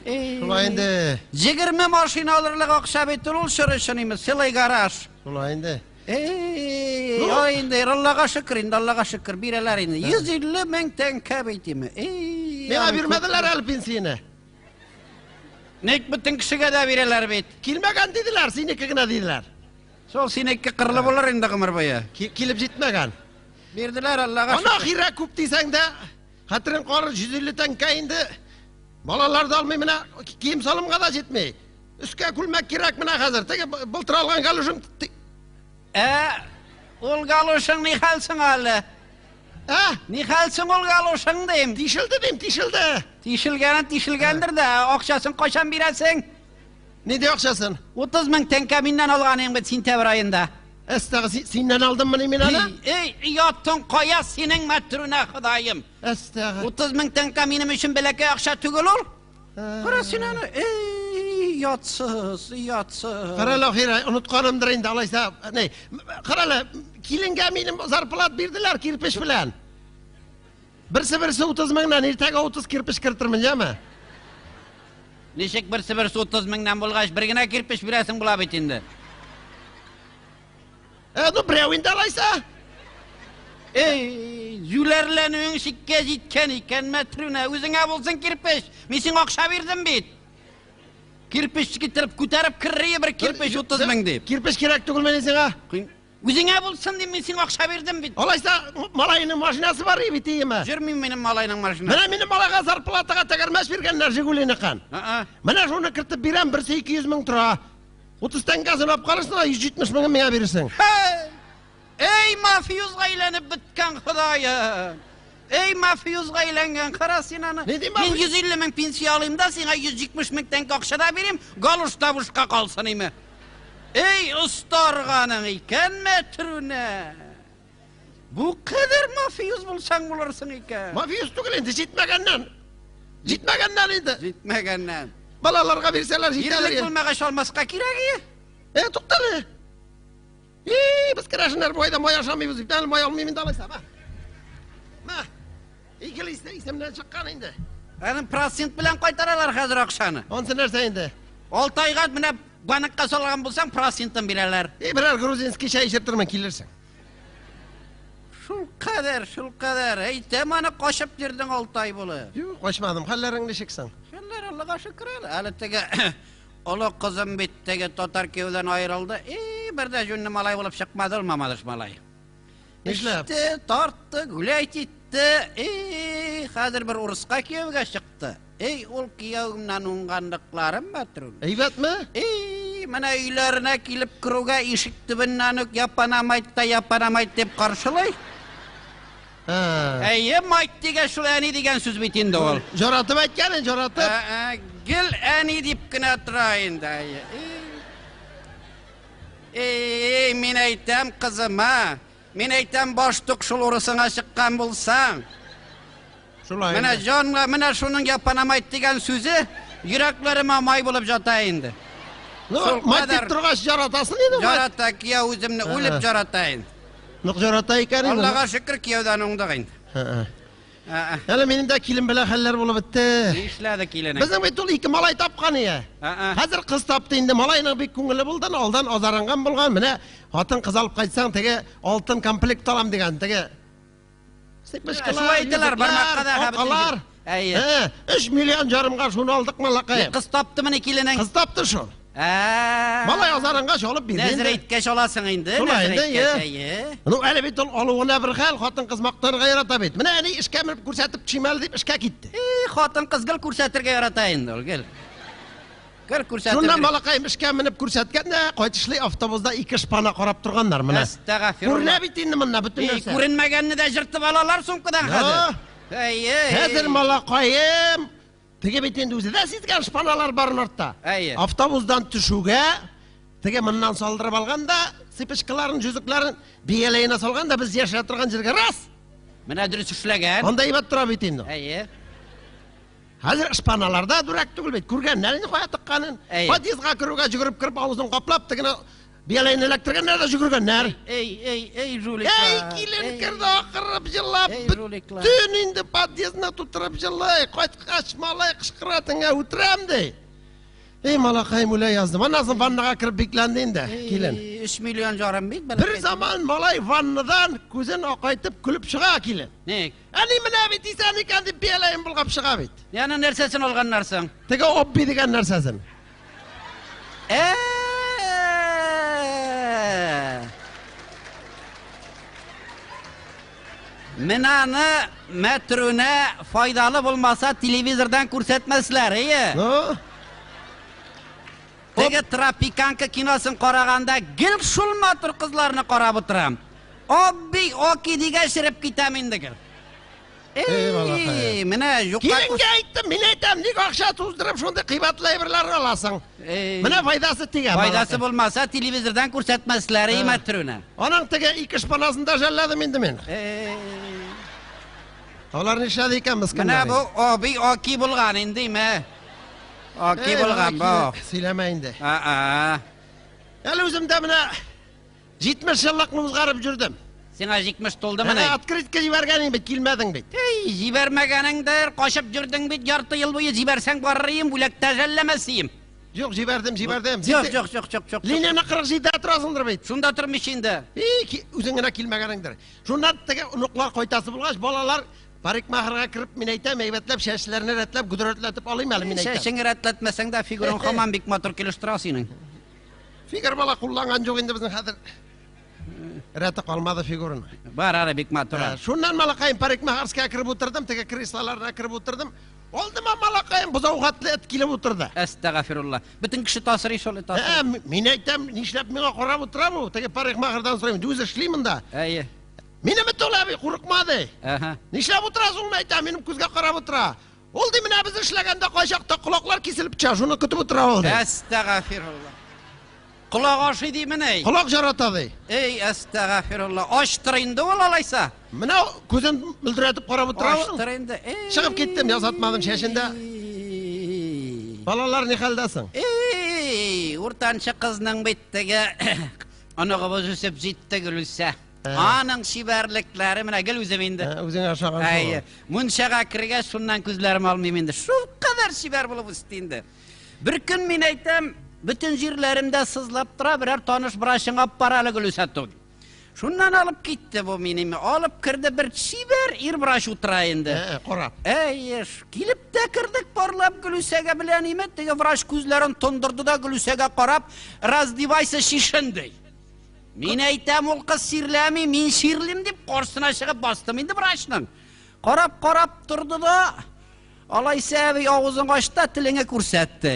Эй. Шулай инде. 20 машина алырлык акча бит ул чор өчен име, целый гараж. Шулай инде. Эй, ай инде, Аллага шөкер инде, Аллага шөкер, бирәләр инде. 150 мең тәңкә бит име. Эй. Миңа бирмәделәр әле пенсияне. Ник бөтен кешегә дә бирәләр бит. Килмәгән диделәр, синеке генә диделәр. Шул синеке кырлы булыр инде гомер буе. Килеп җитмәгән. Бирделәр, Аллага Ана хирә күп дисәң дә, хәтерең калыр 150 тәңкә инде. Балалар да алмый менә кием салымга да җитми. Өскә күлмәк кирәк менә хәзер. Теге былтыр алган галушым. Ә, ул галушың ни хәл соң әле? Ә? Ни хәл соң ул галушың дим? Тишелде дим, тишелде. Тишелгәнен тишелгәндер дә, акчасын кайчан бирәсең? Нинди акчасын? 30 мең тәңкә миннән алган идең бит сентябрь аенда. Әстәгы, синнән алдыммыни мин аны? Эй, ятың кая синең мәтрүнә Ходаем? Әстәгы. 30 мең тәңкә минем өчен бәләкәй акча түгел ул. Кара син аны, эй, ятсыз, ятсыз. Кара әле, Ахира, онытканымдыр инде, алайса, ни, кара әле, киленгә минем зарплат бирделәр кирпеч белән. Берсе-берсе 30 меңнән, иртәгә 30 кирпеч кертермен, яме? Ничек берсе-берсе 30 меңнән булгач, бер генә кирпеч бирәсең була бит инде. Ә, ну, берәү инде алайса. Эй, зүләрләнүең чиккә җиткән икән, Мәтрүнә, үзеңә булсын кирпеч. Мин сиңа акча бирдем бит. Кирпеч китереп, күтәреп керрие бер кирпеч 30 мең дип. Кирпеч кирәк түгел мени сиңа? Үзеңә булсын дип мин сиңа акча бирдем бит. Алайса, малайның машинасы бар бит, иеме? Йөрмим минем малайның машинасы. Менә минем малайга зарплатага тәгәрмәч биргәннәр Жигулиныкын. Менә шуны кертеп бирәм, берсе 200 мең тора. 30 тәңкәсен алып калырсың да 170 меңен миңа бирерсең. Эй, мафиозга әйләнеп беткән Ходаем! Эй, мафиозга әйләнгән, кара син аны. Мин 150 мең пенсия алыйм да, сиңа 170 мең тәңкә акча да бирим, галош та бушка калсын име. Эй, остарганың икән, мәтрүнә. Бу кадәр мафиоз булсаң булырсың икән. Мафиоз түгел инде, җитмәгәннән. Җитмәгәннән инде. Җитмәгәннән. Балаларга бирсәләр җитәдер. Ирлек булмагач алмаска кирәк ие. Э, туктале. И, без керәшеннәр бу айда май ашамыйбыз бит, әле май алмыйм инде алайса, мә. Мә. Икеле исемнән чыккан инде. Аның процент белән кайтаралар хәзер акчаны. Ансы нәрсә инде? 6 айга менә банкка салган булсаң, процентын бирәләр. И, берәр грузинский чәй эчертермен, килерсең. Шул кадәр, шул кадәр. Әйтәм аны качып йөрдең 6 ай булып. Юк, качмадым. Хәлләрең ничек соң? Хәлләр Аллага шөкер әле. Әле теге олы кызым бит теге татар кияүдән аерылды. И, бер дә җүнле малай булып чыкмады ул Мамадыш малай. Нишләп? Эчте, тартты, гулять итте. И, хәзер бер урыска кияүгә чыкты. Эй, ул кияүемнән уңганлыкларым мәтрүн. Әйбәтме? Эй, менә өйләренә килеп керүгә ишек төбеннән үк япанамайт та япанамайт дип каршылый. Әйе, майт дигән шул әни дигән сүз бит инде ул. Жаратып әйткән, жаратып. Гел әни дип кенә тора инде. Әйе. Эй, мин әйтәм кызыма, мин әйтәм баштук шул урысыңа чыккан булсаң. Шулай. Менә җанга, менә шуның япанамайт дигән сүзе йөрәкләремә май булып ята инде. Ну, май дип торгач жаратасың инде. Жарата, кияү үземне үлеп жарата инде. Нык жарата икән инде. Аллага шөкер, кияүдән уңдык инде. Әле минем дә килен белән хәлләр булып бетте. Нишләде киленең? Безнең бит ул ике малай тапкан ие. Хәзер кыз тапты инде. Малайның бик күңеле булды, алдан азарынган булган. Менә хатын кыз алып кайтсаң, теге алтын комплект алам дигән, теге Цепочкалар, Шулай әйтәләр, бармакка да алкалар. Әйе. 3 миллион ярымга шуны алдык малакай. Кыз таптымыни киленең? Кыз тапты шул. Малай азарынгач алып бирде. Нәзер әйткәч аласың инде. Шулай Нәзер инде, әйткәч, әйе. әйе. Ну, әле бит ул алуына бер хәл, хатын кыз мактанырга ярата бит. Менә әни эшкә менеп күрсәтеп төшим әле дип эшкә китте. И, хатын кыз гел күрсәтергә ярата инде ул, гел. Гел күрсәтергә. Шуннан балакаем эшкә менеп күрсәткән дә, кайтышлый автобуста ике шпана карап торганнар менә. Әстәгафирулла. Күренә бит инде монда бөтен И, нәрсә. күренмәгәнне дә җыртып алалар сумкадан хәзер. Әйе. Хәзер малакаем, теге бит инде үзе дә сизгән шпаналар барын артта. Әйе. Автобусдан төшүгә Теге моннан салдырып алган да, цепочкаларын, җөзекләрен бияләенә салган да без яшерә торган җиргә раз! Менә дөрес эшләгән. Анда әйбәт тора бит инде. Әйе. Хәзер ышпаналарда дүрәк түгел бит. Күргәннәр инде кая тыкканын. Подъездга керүгә җөгереп кереп авызын каплап тегене бияләен эләктергәннәр дә җөгергәннәр. Эй, эй, эй, жуликлар. Эй, килен керде акырып җылап. Бөтен инде подъездны тутырып җылый. Кайткач малай кычкыра теңә үтерәм ди. Эй, малакаем үлә яздым. Аннан соң ваннага кереп бикләнде инде, килен. 3 миллион жарым бит, Бер заман малай ваннадан күзен акайтып көлеп чыга килен. Ник? Әни менә бит исән икән дип бияләен болгап чыга бит. Яны нәрсәсен алганнар соң? Теге обби дигән нәрсәсен. Менә аны мәтрүнә файдалы булмаса телевизордан күрсәтмәсләр, әйе. Ну? Теге Тропиканка киносын караганда гел шул матур кызларны карап утырам. Обби, оки дигәч череп китәм инде гел. Эй, менә юкка Киленгә әйттем, мин әйтәм, ник акча туздырып шундый кыйбатлы әйберләр аласың? Менә файдасы тигә. Файдасы булмаса телевизордан күрсәтмәсләр, әй мәтрүнә. Аның теге ике шпанасын да жәлләдем инде мин. Алар нишләде икән Менә мескеннәр? бу оби оки булган инде, ме. Оки булган бу. Сөйләмә инде. Аа. Әле үзем дә менә 70 еллыкны узгарып жүрдем. Сиңа 70 тулдымыни? Әнә открытка җибәргән идем бит, килмәдең бит. Эй, җибәрмәгәнеңдер, качып йөрдең бит ярты ел буе, җибәрсәң барыр идем, бүләк тә жәлләмәс идем. Юк, җибәрдем, җибәрдем. Юк, юк, юк, юк, юк. Линияне 47-дә торасыңдыр бит. Шунда тормыйч инде. И, үзең генә килмәгәнеңдер. Шуннан теге оныклар кайтасы булгач, балалар парикмахерга кереп, мин әйтәм, әйбәтләп чәчләрне рәтләп, гөдерәтләтеп алыйм әле, мин әйтәм. Чәчеңне рәтләтмәсәң дә фигураң һаман бик матур килеш тора синең. Фигур бала кулланган юк инде безнең хәзер. Рәте калмады фигураның. Бар әле бик матур. Шуннан малакаем парикмахерская кереп утырдым, теге креслоларына кереп утырдым. Алдыма малакаем бозау хатлы эт килеп утырды. Әстәгафирулла. Бөтен кеше тасырый шул тасырый. Мин әйтәм, нишләп миңа карап утыра бу? Теге парикмахердан сорыйм, үзе эшли монда. Әйе. Минем эт ул әби, курыкма ди. Әһә. Нишләп утырасың, мин әйтәм, минем күзгә карап утыра. Ул ди менә без эшләгәндә кайчакта колаклар киселеп төшә, шуны көтеп утыра ул ди. Әстәгафирулла. Колак ашый ди менә. Колак жарата ди. Эй, әстәгафирулла. Ачтыр инде ул алайса. Менә күзен мөлдерәтеп карап утыра ул. Ачтыр инде. Чыгып киттем, ясатмадым чәчен дә. Балалар ни хәлдә соң? Эй, уртанчы кызның бит теге оныгыбыз үсеп җитте Гөлүсә. Аның чибәрлекләре менә гел үзем инде. Үзең ашаган шул. Әйе. Мунчага кергәч, шуннан күзләрем алмыйм инде. Шул кадәр чибәр булып үсте инде. Бер көн мин әйтәм, бөтен җирләремдә сызлап тора, берәр таныш врачыңа алып бар әле Гөлүсә түгел. Шуннан алып китте бу минем. Алып керде бер чибәр ир врач утыра инде. Карап. Әй, килеп тә кердек парлап Гөлүсәгә белән име, теге врач күзләрен тондырды да Гөлүсәгә карап, раздевайся, чишен ди. Мин әйтәм, ул кыз чирләми, мин чирлим дип каршысына чыгып бастым инде врачның. Карап-карап торды да, алайса әби авызын ачты да телеңе күрсәтте.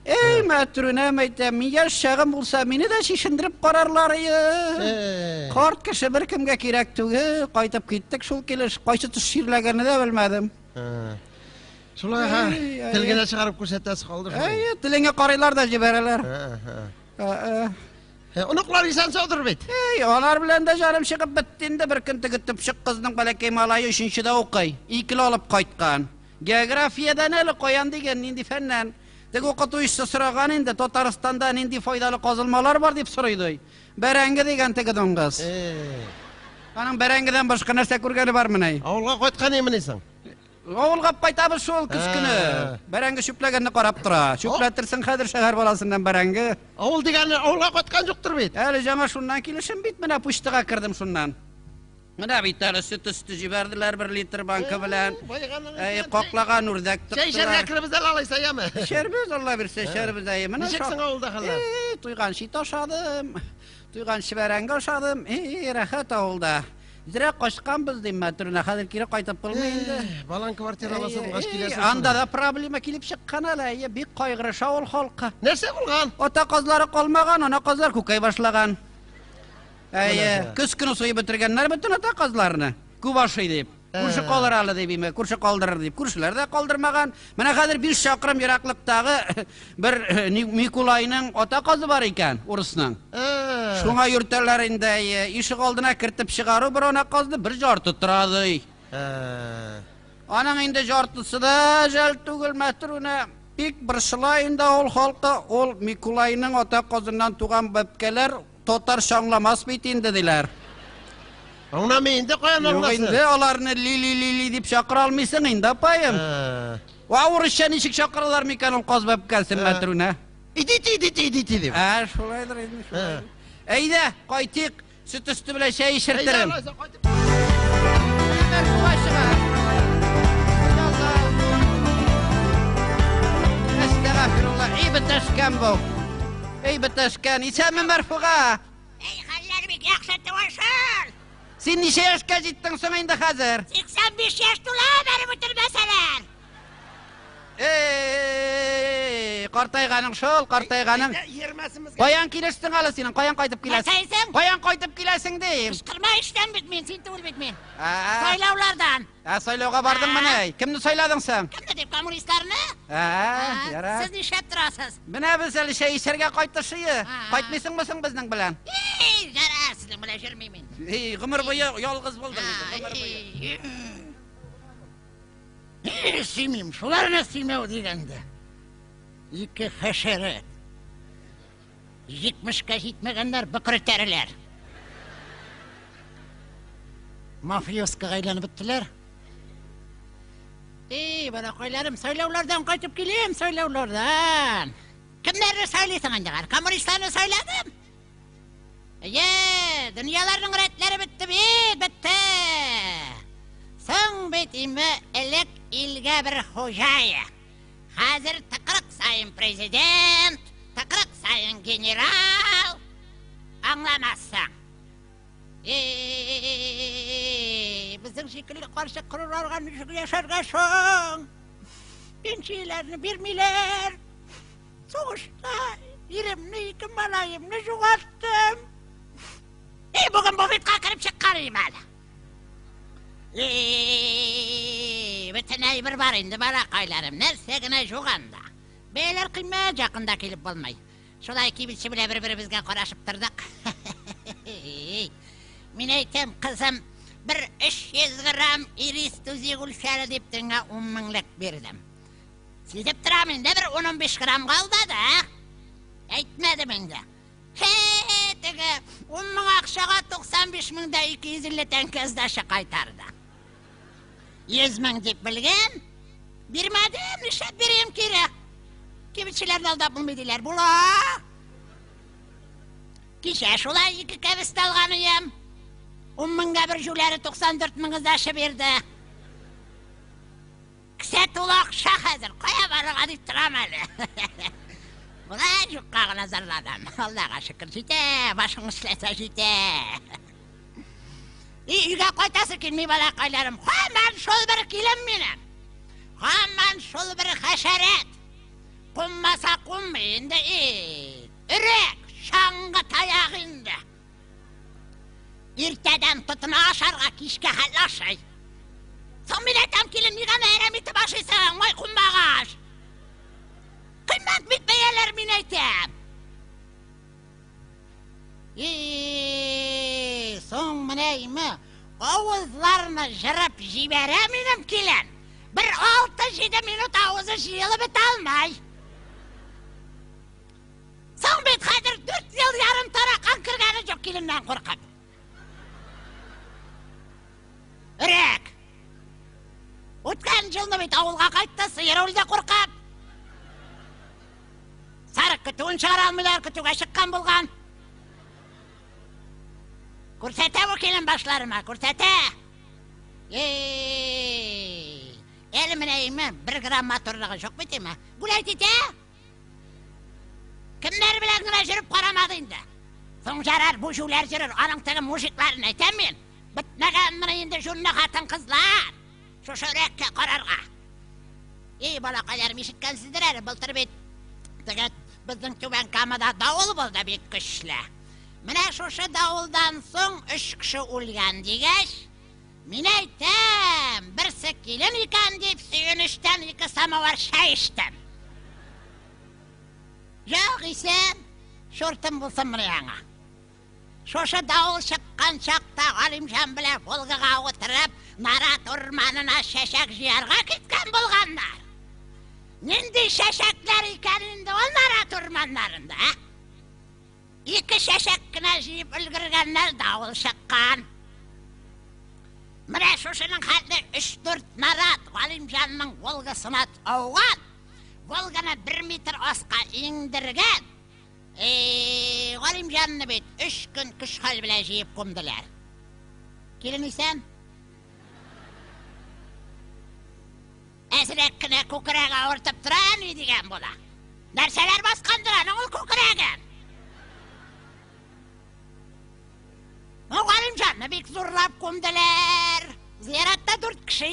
Эй, мәтрүнәм әйтәм, мин яшь чагым булса, мине дә чишендереп карарлар ие. Карт кеше беркемгә кирәк түгел, кайтып киттек шул килеш, кайсы төш чирләгәнне дә белмәдем. Шулай ха, тел генә чыгарып күрсәтәсе калды шул. Әйе, телеңә карыйлар да җибәрәләр. Оныклар исән саудыр бит. Эй, алар белән дә җаным чыгып бетте инде. Бер көн теге төпчек кызның бәләкәй малае өченчедә укый. Икеле алып кайткан. Географиядән әле каян дигән, нинди фәннән? Теге укытучысы сораган инде, Татарстанда нинди файдалы казылмалар бар дип сорый ди. Бәрәңге дигән теге дуңгыз. Аның бәрәңгедән башка нәрсә күргәне бармыни? Авылга кайткан имени соң? Авылга кайтабыз шул көз көне. Бәрәңге чүпләгәнне карап тора. Чүпләтерсең хәзер шәһәр баласыннан бәрәңге. Авыл дигәне авылга кайткан юктыр бит. Әле яңа шуннан килешем бит, менә почтага кердем шуннан. Менә бит әле сөт өсте җибәрделәр бер литр банка белән. Әй, каклаган үрдәк Чәй эчәргә керебез әле алайса, яме? Эчәрбез, Алла бирсә, эчәрбез әй. Менә Ничек соң авылда хәлләр? Эй, туйганчы ит ашадым. Туйганчы бәрәңге ашадым. Эй, рәхәт авылда. Зря качканбыз дим, мәтрүнә. Хәзер кире кайтып булмый инде. Балаң квартира аласы булгач киләсең. Анда да проблема килеп чыккан әле. Әйе, бик кайгырыша ул халкы. Нәрсә булган? Ата казлары калмаган, ана казлар күкәй башлаган. Әйе, көз көне суеп бетергәннәр бөтен ата казларны. Күп ашый дип. Күрше калыр әле дип име, күрше калдырыр дип. Күршеләр дә калдырмаган. Менә хәзер 5 чакрым ераклыктагы бер Микулайның ата казы бар икән, урысның. Шуңа йөртәләр инде, ишек алдына кертеп чыгару бер ана казны бер жарты тора ди. Аның инде жартысы да жәл түгел, Мәтрүнә. Бик борчыла инде авыл халкы, ул Микулайның ата казыннан туган бәбкәләр татарча аңламас бит инде, диләр. Аңламый инде, каян Юк аңласын? инде, аларны ли-ли-ли-ли дип чакыра алмыйсың инде, апаем. Ва, урысча ничек чакыралар микән ул каз бәбкәсен, Мәтрүнә? Идите, идите, идите дип. Ә, шулайдыр инде, шулай. Әйдә, кайтыйк, сөт өсте белән чәй эчертерем. Әйдә, алайса, кайтып. Мәрфуга чыга. Әстәгъфирулла, эй бетәшкән бу. Эй бетәшкән, исәнме Мәрфуга? Эй, хәлләр бик яхшы түгел шул. Син ничә яшькә җиттең соң инде хәзер? 85 яшь тула, бәреп үтермәсәләр. Эй, картайганың шул, картайганың. Каян килешсең әле синең? Каян кайтып киләсең? Нәрсә Каян кайтып киләсең дим? Кычкырма эштән бит мин, син түгел бит мин. Ә, Сайлаулардан. Ә, сайлауга бардың мени? Кемне сайладың син? Кемне дип, коммунистларны? Ә, ярар. Сез нишләп торасыз? Менә без әле чәй эчәргә кайтышые. Кайтмыйсыңмы соң безнең белән? Эй, ярар, сезнең белән йөрмим мин. Эй, гомер буе ялгыз булдың инде, гомер буе. Эй, сөймим, шуларны сөймәү дигәндә. Ике хәшәрәт. 70-кә җитмәгәннәр бөкре тәреләр. Мафиоскага әйләнеп беттеләр. Эй, балакайларым, сайлаулардан кайтып киләм, сайлаулардан. Кемнәрне сайлыйсың инде? Коммунистларны сайладым. Әйе, дөньяларның рәтләре бетте бит, бетте. Соң бит име элек илгә бер хуҗа. Хәзер тыкрык саен президент, тыкрык саен генерал. Аңламассың. Эй, безнең шикелле карчык корыларга ничек яшәргә соң? Пенсияләрне бирмиләр. Сугышта иремне, ике малаемны югалттым. Эй, бүген буфетка кереп чыккан идем әле. Эй, бөтен әйбер бар инде, балакайларым. Нәрсә генә юк анда. Бәяләр кыйммәт, якында килеп булмый. Шулай кибетче белән бер-беребезгә карашып тордык. Мин әйтәм, кызым, бер 300 грамм ирис тузи үлчәле дип тиңа 10 меңлек бирдем. Сизеп торам инде, бер 10-15 грамм калды да. Әйтмәдем инде. Хе, теге 10 мең акчага 95 мең дә 250 тәңкә сдача кайтарды. 100 мең дип белгән, бирмәдем, нишләп бирим кире? Кибетчеләрне алдап булмый диләр. Була. Кичә шулай ике кәбестә алган идем. 10 меңгә бер җүләре 94 мең сдача бирде. Кесә тулы акча хәзер, кая барырга дип торам әле. Болай юкка гына зарланам. Аллага шөкер, җитә, башың эшләсә җитә. Өйгә кайтасы килми, балакайларым. Һаман шул бер килен минем. Һаман шул бер хәшәрәт. Кунмаса кунмый инде, эй. Өрәк, чаңгы таяк инде. Иртәдән тотына ашарга, кичкә хәтле ашый. Соң мин әйтәм, килен, нигә әрәм итеп ашыйсың, май кунмагач? Кыйммәт бит бәяләр, мин әйтәм. Эй, соң менә име, авызларны жырып җибәрә минем килен. Бер 6-7 минут авызы җыелып бетә алмай. Соң бит хәзер 4 ел ярым таракан кергәне юк киленнән куркып. Өрәк. Үткән елны бит авылга кайтты, сыер үлде куркып. Сарык көтүен чыгара алмыйлар, көтүгә чыккан булган. Күрсәтә бу килен башларыма, күрсәтә. Эй, әле менә име, бер грамм матурлыгы юк бит име. Гулять итә. Кемнәр белән генә йөреп карамады инде. Соң ярар, бу җүләр йөрер, аның теге мужикларын әйтәм мин. Бетмәгәнме инде җүнле хатын-кызлар? Шушы өрәккә карарга. Эй, балакайларым, ишеткәнсездер әле, былтыр бит теге безнең Түбән Камада давыл булды бик көчле. Менә шушы давылдан соң 3 кеше үлгән дигәч, Мин әйтәм, берсе килен икән дип, сөенечтән ике самовар чәй эчтем. Юк, исән, чуртым булсын менә аңа. Шушы давыл чыккан чакта Галимҗан белән Волгага утырып, нарат урманына чәчәк җыярга киткән булганнар. Нинди чәчәкләр икән инде ул нарат урманнарында, ә? Ике чәчәк кенә җыеп өлгергәннәр, давыл чыккан. Менә шушының хәтле өч-дүрт нарат Галимҗанның Волгасына ауган. Волганы бер метр аска иңдергән. Эй, Галимҗанны бит өч көн көч-хәл белән җыеп күмделәр. Килен исән? Әзрәк кенә күкрәге авыртып тора, әни дигән була. Нәрсәләр баскандыр аның ул күкрәген? Ну, Галимҗанны бик зурлап күмделәр. Зиратта дүрт кеше.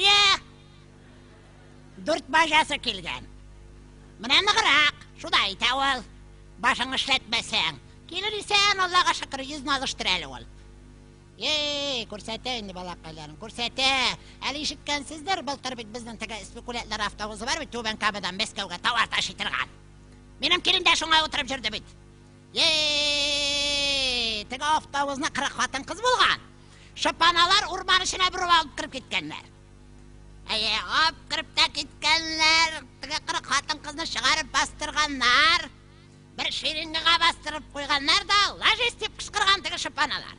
Дүрт бажасы килгән. Менә ныграк, шуда әйтә ул. Башың эшләтмәсәң. Килер исән, Аллага шөкер, йөзне алыштыр әле ул. Ей, күрсәтә инде балакайларын, күрсәтә. Әле ишеткәнсездер, былтыр бит безнең теге спекулянтлар автобусы бар бит, Түбән Камадан Мәскәүгә товар ташый торган. Минем килен дә шуңа утырып йөрде бит. Ей, теге автобусны 40 хатын-кыз булган. Шыпаналар урман эченә борып алып кереп киткәннәр. Әйе, алып кереп тә киткәннәр, теге 40 хатын-кызны чыгарып бастырганнар. Бер шеренгага бастырып куйганнар да, ложись дип кычкырган теге шыпаналар.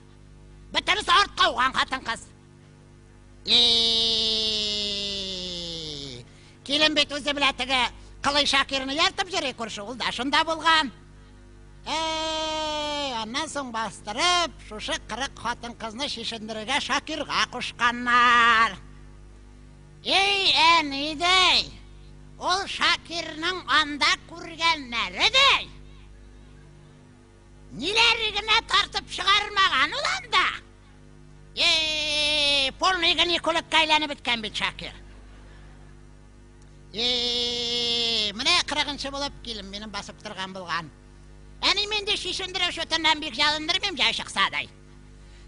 Бөтенесе артка ауган хатын-кыз. Килен бит үзе белә теге Кылый Шакирны ияртеп йөри күрше, ул да шунда булган. Эй, аннан соң бастырып, шушы 40 хатын-кызны чишендерергә Шакирга кушканнар. Эй, әни ди, ул Шакирның анда күргәннәре ди. Ниләр генә тартып чыгармаган ул анда. Эй, полный гинекологка әйләнеп беткән бит Шакир. Эй, менә кырыгынчы булып килен минем басып торган булган. Әни мин дә чишендерү чутыннан бик җалындырмыйм, җай чыкса дай.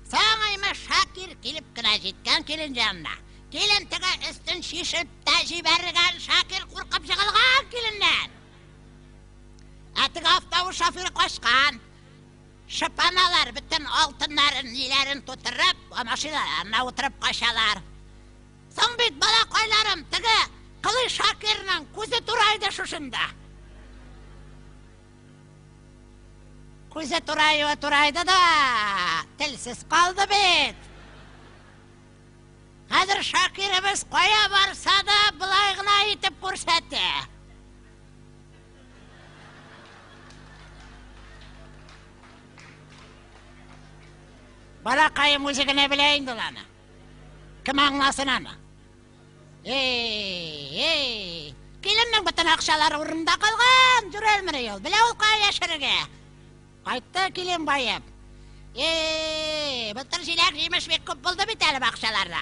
Соң Шакир килеп кенә җиткән килен янына. Килен теге өстен чишеп тә җибәргән, Шакир куркып җыгылган киленнән. Ә теге автобус шоферы качкан. Шыпаналар бөтен алтыннарын, ниләрен тутырып, машиналарына утырып качалар. Соң бит, балакайларым, теге Кылый Шакирның күзе турайды шушында. Күзе тураюы турайды да, телсез калды бит. Хәзер Шакирыбыз кая барса да, былай гына итеп күрсәтә. Балакаем үзе генә белә инде ул аны. Кем аңласын аны? Эй, эй, киленнең бөтен акчалары урынында калган, җүрәлмени ул, белә ул кая яшерергә. Кайтты килен баеп. Эй, былтыр җиләк җимеш бик күп булды бит әле бакчаларда.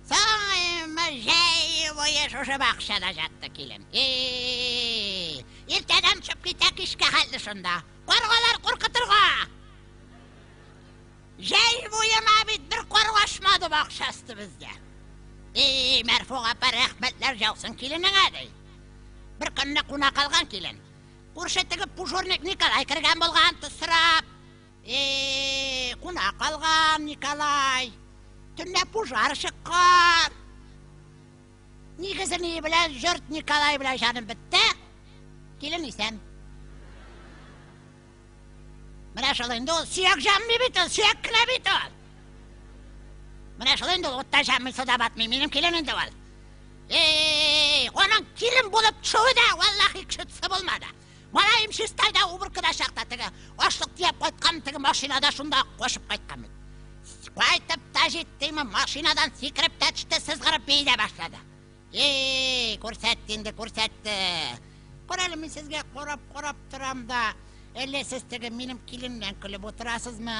Соң җәй буе шушы бакчада жатты килен. Эй, иртәдән төшеп китә кичкә хәтле шунда. Каргалар куркытырга. Җәй буена бит бер каргашмады бакча асты бездә. Эй, Мәрфуга апа, рәхмәтләр яусын киленеңә, ди. Бер көнне куна калган килен. Күрше теге пужурник Николай кергән булган, тоз сорап. Эй, куна калган Николай. Төнлә пужар чыккан. Нигезе ни белән җорт Николай белән җаным бетте. Килен исән. Менә шул инде ул сөяк җанмый бит ул, сөяк кенә бит ул. Менә шул инде ул утта җанмый, суда батмый. Минем килен инде ул. Эй, аның килен булып төшүе дә, валлахи, кешесе булмады. Малаем Чистайда уборкада чакта теге ашлык төяп кайткан теге машинада шунда кошып кайткан бит. Кайтып та җиттеме, машинадан сикереп тә төште, сызгырып бии дә башлады. Эй, күрсәтте инде, күрсәтте. Кара әле, мин сезгә карап-карап торам да, әллә сез теге минем киленнән көлеп утырасызмы?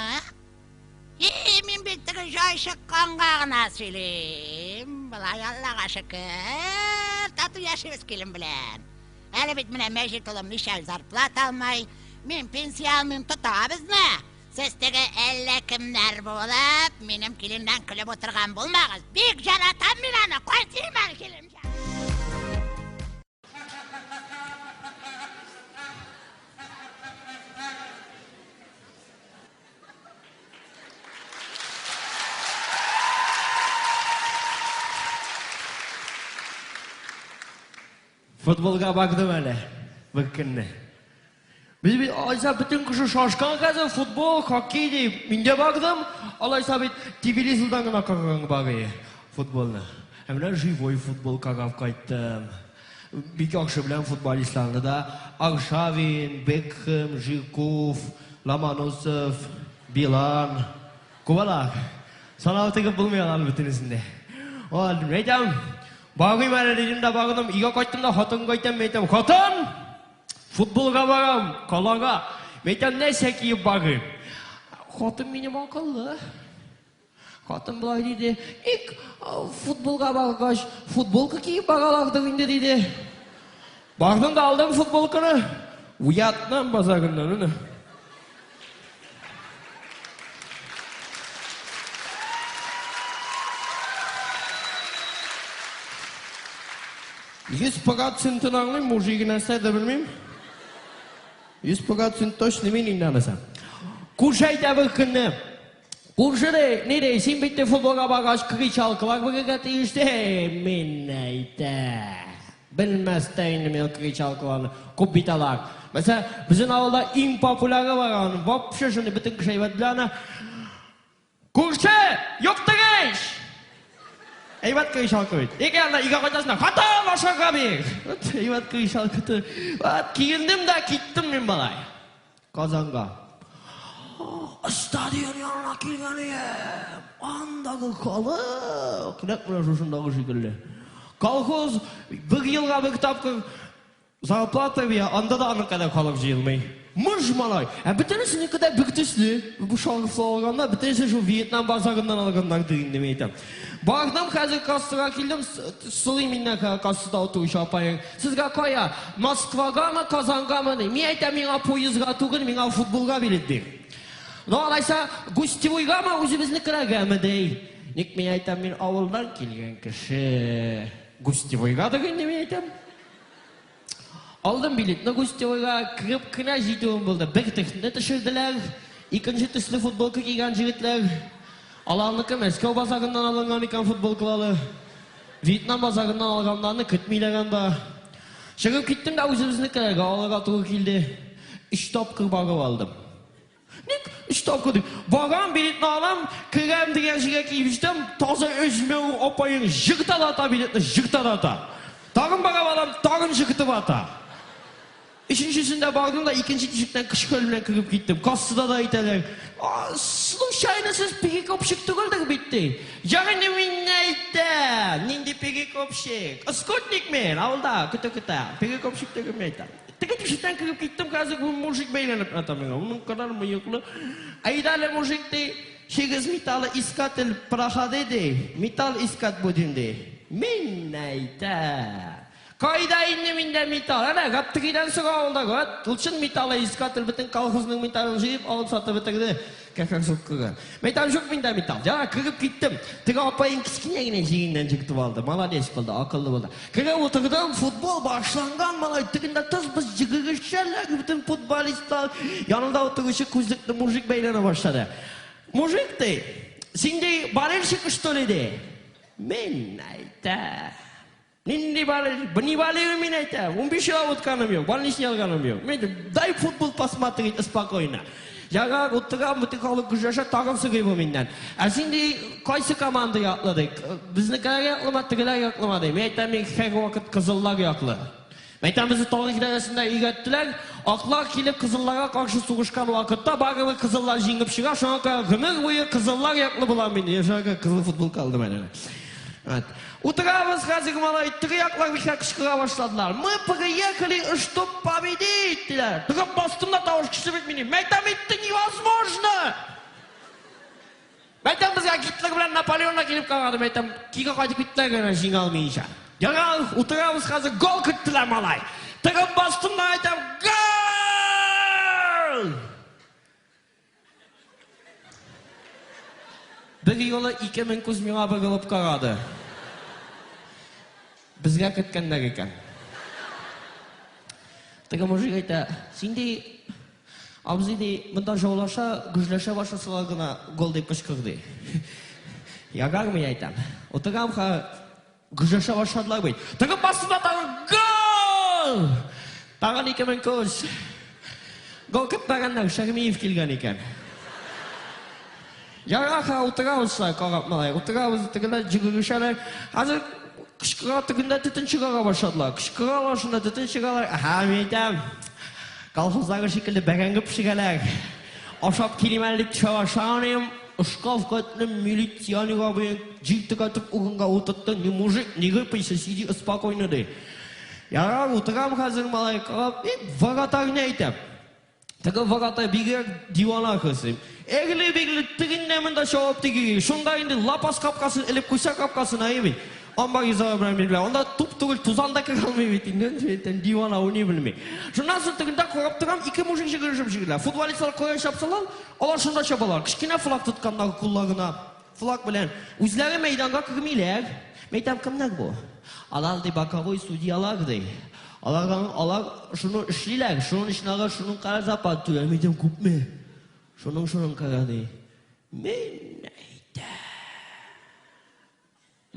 Эй, мин бит теге җай чыкканга гына сөйлим. Болай Аллага шөкер, тату яшибез килен белән. Әле бит менә Мәҗит улым ничә ай зарплата алмый, мин пенсия алмыйм, тота безне. Сез теге әллә кемнәр булып, минем киленнән көлеп утырган булмагыз. Бик яратам мин аны. Кайтыйм әле килен. Футболга бардым әле бер көнне. Без бит алайса бөтен кеше шашкан хәзер футбол, хоккей дип. Мин дә бардым. Алайса бит телевизордан гына караган бар иде футболны. Ә менә живой футбол карап кайттым. Бик яхшы беләм футболистларны да. Аршавин, Бекхэм, Жирков, Ломоносов, Билан. Күп алар. Санап тегеп булмый аларны бөтенесен дә. Ул, әйтәм, барыйм әле дидем дә бардым. Өйгә кайттым да хатынга әйтәм, әйтәм, хатын! Футболга барам, калага. Мин әйтәм, нәрсә киеп барыйм? Хатын минем акыллы. Хатын болай диде, ик, футболга баргач, футболка киеп баралардыр инде диде. Бардым да алдым футболканы. Вьетнам базарыннан, әнә. Йөз процентын аңлыйм, мужигы нәрсә дә белмим. 100% точно мин инде анысы. Күрше әйтә бер көнне. Күрше ди, ни ди, син бит футболга баргач кричалкалар бирергә тиеш ди. Мин әйтә. Белмәс тә инде мин кричалкаларны. Күп бит алар. Мәсәлән, безнең авылда иң популяры бар аның. Вообще шуны бөтен кеше әйбәт белә аны. Күрше, юк тегеш! Әйбәт кричалка бит. Ике янда өйгә кайтасың да, хатын, ашарга бир! Вот әйбәт кричалка. Вот киендем дә киттем мин малай. Казанга. Стадион янына килгән идем. Андагы халык, нәкъ менә шушындагы шикелле. Колхоз бер елга бер тапкыр Зарплата бирә, анда да аның кадәр халык җыелмый. Мыж малай. Ә бөтенесенеке дә бер төсле. Бу шарфлы алганнар, бөтенесе шул Вьетнам базарыннан алганнар ди инде мин әйтәм. Бардым хәзер кассага килдем, сорый миннән кассада утыручы апаең. Сезгә кая? Москвагамы, Казангамы ди. Мин әйтәм, миңа поездга түгел, миңа футболга билет бир. Ну алайса, гостевойгамы, үзебезнекеләргәме ди. Ник мин әйтәм, мин авылдан килгән кеше. Гостевойга диген инде мин әйтәм. Алдым билетны гостевойга, кереп кенә җитүем булды. Бер төсне төшерделәр, икенче төсле футболка кигән җегетләр. Аларныкы Мәскәү базарыннан алынган икән футболкалары. Вьетнам базарыннан алганнарны көтмиләр анда. Чыгып киттем дә үзебезнекеләргә алырга туры килде. Өч тапкыр барып алдым. Ник өч тапкыр дип. Барам, билетны алам, керәм дигән җиргә киеп җитәм, таза өзмәү апаең жырта да ата билетны, жырта да ата. Тагын барып алам, тагын жыртып ата. Өченчесендә бардым да икенче тишектән көч-хәл белән кереп киттем. Кассада да әйтәләр, случайно сез перекупщик түгелдер бит, ди. Ягъни мин әйтәм, нинди перекупщик? Скотник мин, авылда көтә-көтә. Перекупщик түгел мин әйтәм. Теге тишектән кереп киттем, хәзер бу мужик бәйләнеп ята миңа. Уның кадәр мыеклы. Әйдә әле, мужик, ди, через металлоискатель проходи, ди, металл искать будем, ди. Мин әйтәм. Кайда инде миндә металл? Әнә, Гаптыгыйдан соң авылдагы, вот, ул чын металлоискатель, бөтен колхозның металлын җыеп алып сатып бетерде. Кәфер суккыга. Мәйтәм, юк миндә металл. Яра, кереп киттем. Теге апаем кечкенә генә җиңеннән җыртып алды. Молодец булды, акыллы булды. Кереп утырдым, футбол башланган, малай. Тегендә тыз-быз йөгерешәләр, бөтен футболистлар. Янында утыручы күзлекле мужик бәйләнә башлады. Мужик, ди, син, ди, болельщик, что ли, ди. Мин әйтәм. Нинди болельщик? Не болею мин әйтәм. 15 ел авыртканым юк, больничный алганым юк. Мин әйтәм, дай футбол посмотреть спокойно. Ярар, утырам, бөтен халык гөжләшә, тагын сорый бу миннән. Ә син ди, кайсы команда яклы ди? Безнекеләр яклымы, тегеләр яклымы ди. Мин әйтәм, мин һәрвакыт кызыллар яклы. Мин әйтәм, безне тарих дәресендә өйрәттеләр, аклар килеп кызылларга каршы сугышкан вакытта барыбер кызыллар җиңеп чыга, шуңа күрә гомер буе кызыллар яклы булам мин. Яшәргә кызыл футболка алдым әле. Вот. Утырабыз хәзер, малай, теге яклар бик кычкыра башладылар. Мы приехали, чтоб победить, диләр. Торып бастым да тавыш көчле бит минем. Мәйтәм, это невозможно! Мәйтәм, безгә Гитлер белән Наполеон да килеп карады, мәйтәм, кире кайтып киттеләр генә җиңә алмыйча. Ярар, утырабыз хәзер, гол керттеләр, малай. Торып бастым да әйтәм, гол! Бер юлы 2000 күз миңа борылып карады. Безгә керткәннәр икән. Теге мужик әйтә, син ди, абзый ди, монда жаулаша, гөжләшә башласалар гына гол дип кычкыр ди. Ярар, мин әйтәм. Утырам ха, гөжләшә башладылар бит. Теге басты да тагын гол! Тагын 2000 күз. Гол кертмәгәннәр, Шәрмиев килгән икән. Ярар, ха, утырабыз шулай карап малай. Утырабыз, тегеләр җөгерешәләр. Хәзер кычкыра тегендә төтен чыгара башладылар. Кычкыралар шунда төтен чыгаралар. Аһа, мин әйтәм. Колхоздагы шикелле бәрәңге пешерәләр. Ашап килим әле дип төшә башлаган Шкаф хәтле милиционер абый җир төкәтеп урынга утыртты. Не мужик, не рыпайся, сиди спокойно ди. Ярар, утырам хәзер малай, карап, вратарьны әйтәм. Теге врата бигрәк дивана кеше. Әгеле-бигле тегендә монда чабып тиги. Шунда инде лапас капкасын элеп куйса капкасын әйе бит. Амбар йозагы белән билгеле. Анда туп түгел, тузан да керә алмый бит инде. Әйтәм, дивана уйный белми. Шуннан соң тегендә карап торам, ике мужик җөгерешеп җөгелә. Футболистлар кая чапсалар, алар шунда чабалар. Кечкенә флаг тотканнар кулларына. Флаг белән. Үзләре мәйданга кермиләр. Мин әйтәм, кемнәр бу? Алар ди боковой судьялар ди. Алар, алар шуны эшлиләр, шуның өчен алар шуның кадәр зарплата түләр. Мин әйтәм, күпме? Шуның шуның кадәр ди. Мин әйтәм.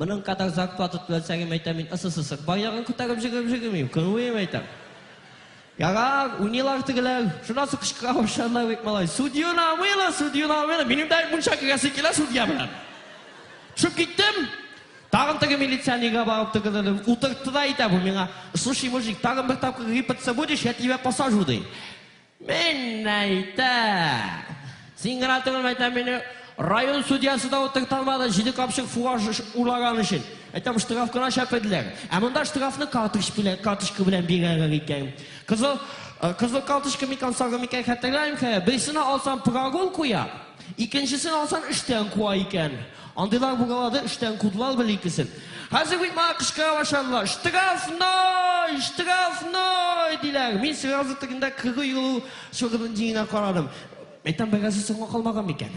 Моның кадәр зарплата түләсәң, әйтәм, мин СССР байлыгын күтәреп җөгереп җөгермим, көн буе әйтәм. Ярар, уйныйлар тегеләр. Шуннан соң кычкыра башладылар бит малай. Судью на мыло, судью на мыло. Минем дә мунча керәсе килә судья белән. Төшеп киттем. Тагын теге милиционерга барып тыгылдым. Утыртты да әйтә бу миңа. Слушай, мужик, тагын бер тапкыр рыпаться будешь, я тебя посажу, ди. Мин әйтәм. Син генә түгел, әйтәм, мине район судьясы да утырта алмады, җиде капчык фураж урлаган өчен. Әйтәм, штраф кына шәпеделәр. Ә монда штрафны карточка белән, карточка белән бирәләр икән. Кызыл, кызыл карточка микән, сары микән хәтерләмим хәзер. Берсен алсам прогул куя, икенчесен алсам эштән куа икән. Андыйлар булгалады, эштән кудылар бер икесен. Хәзер бит маңа кычкыра башладылар. Штрафной! Штрафной! диләр. Мин сразу тегендә кыргый юлу чыгырын дигенә карадым. Әйтәм, берәрсе соңга калмаган микән?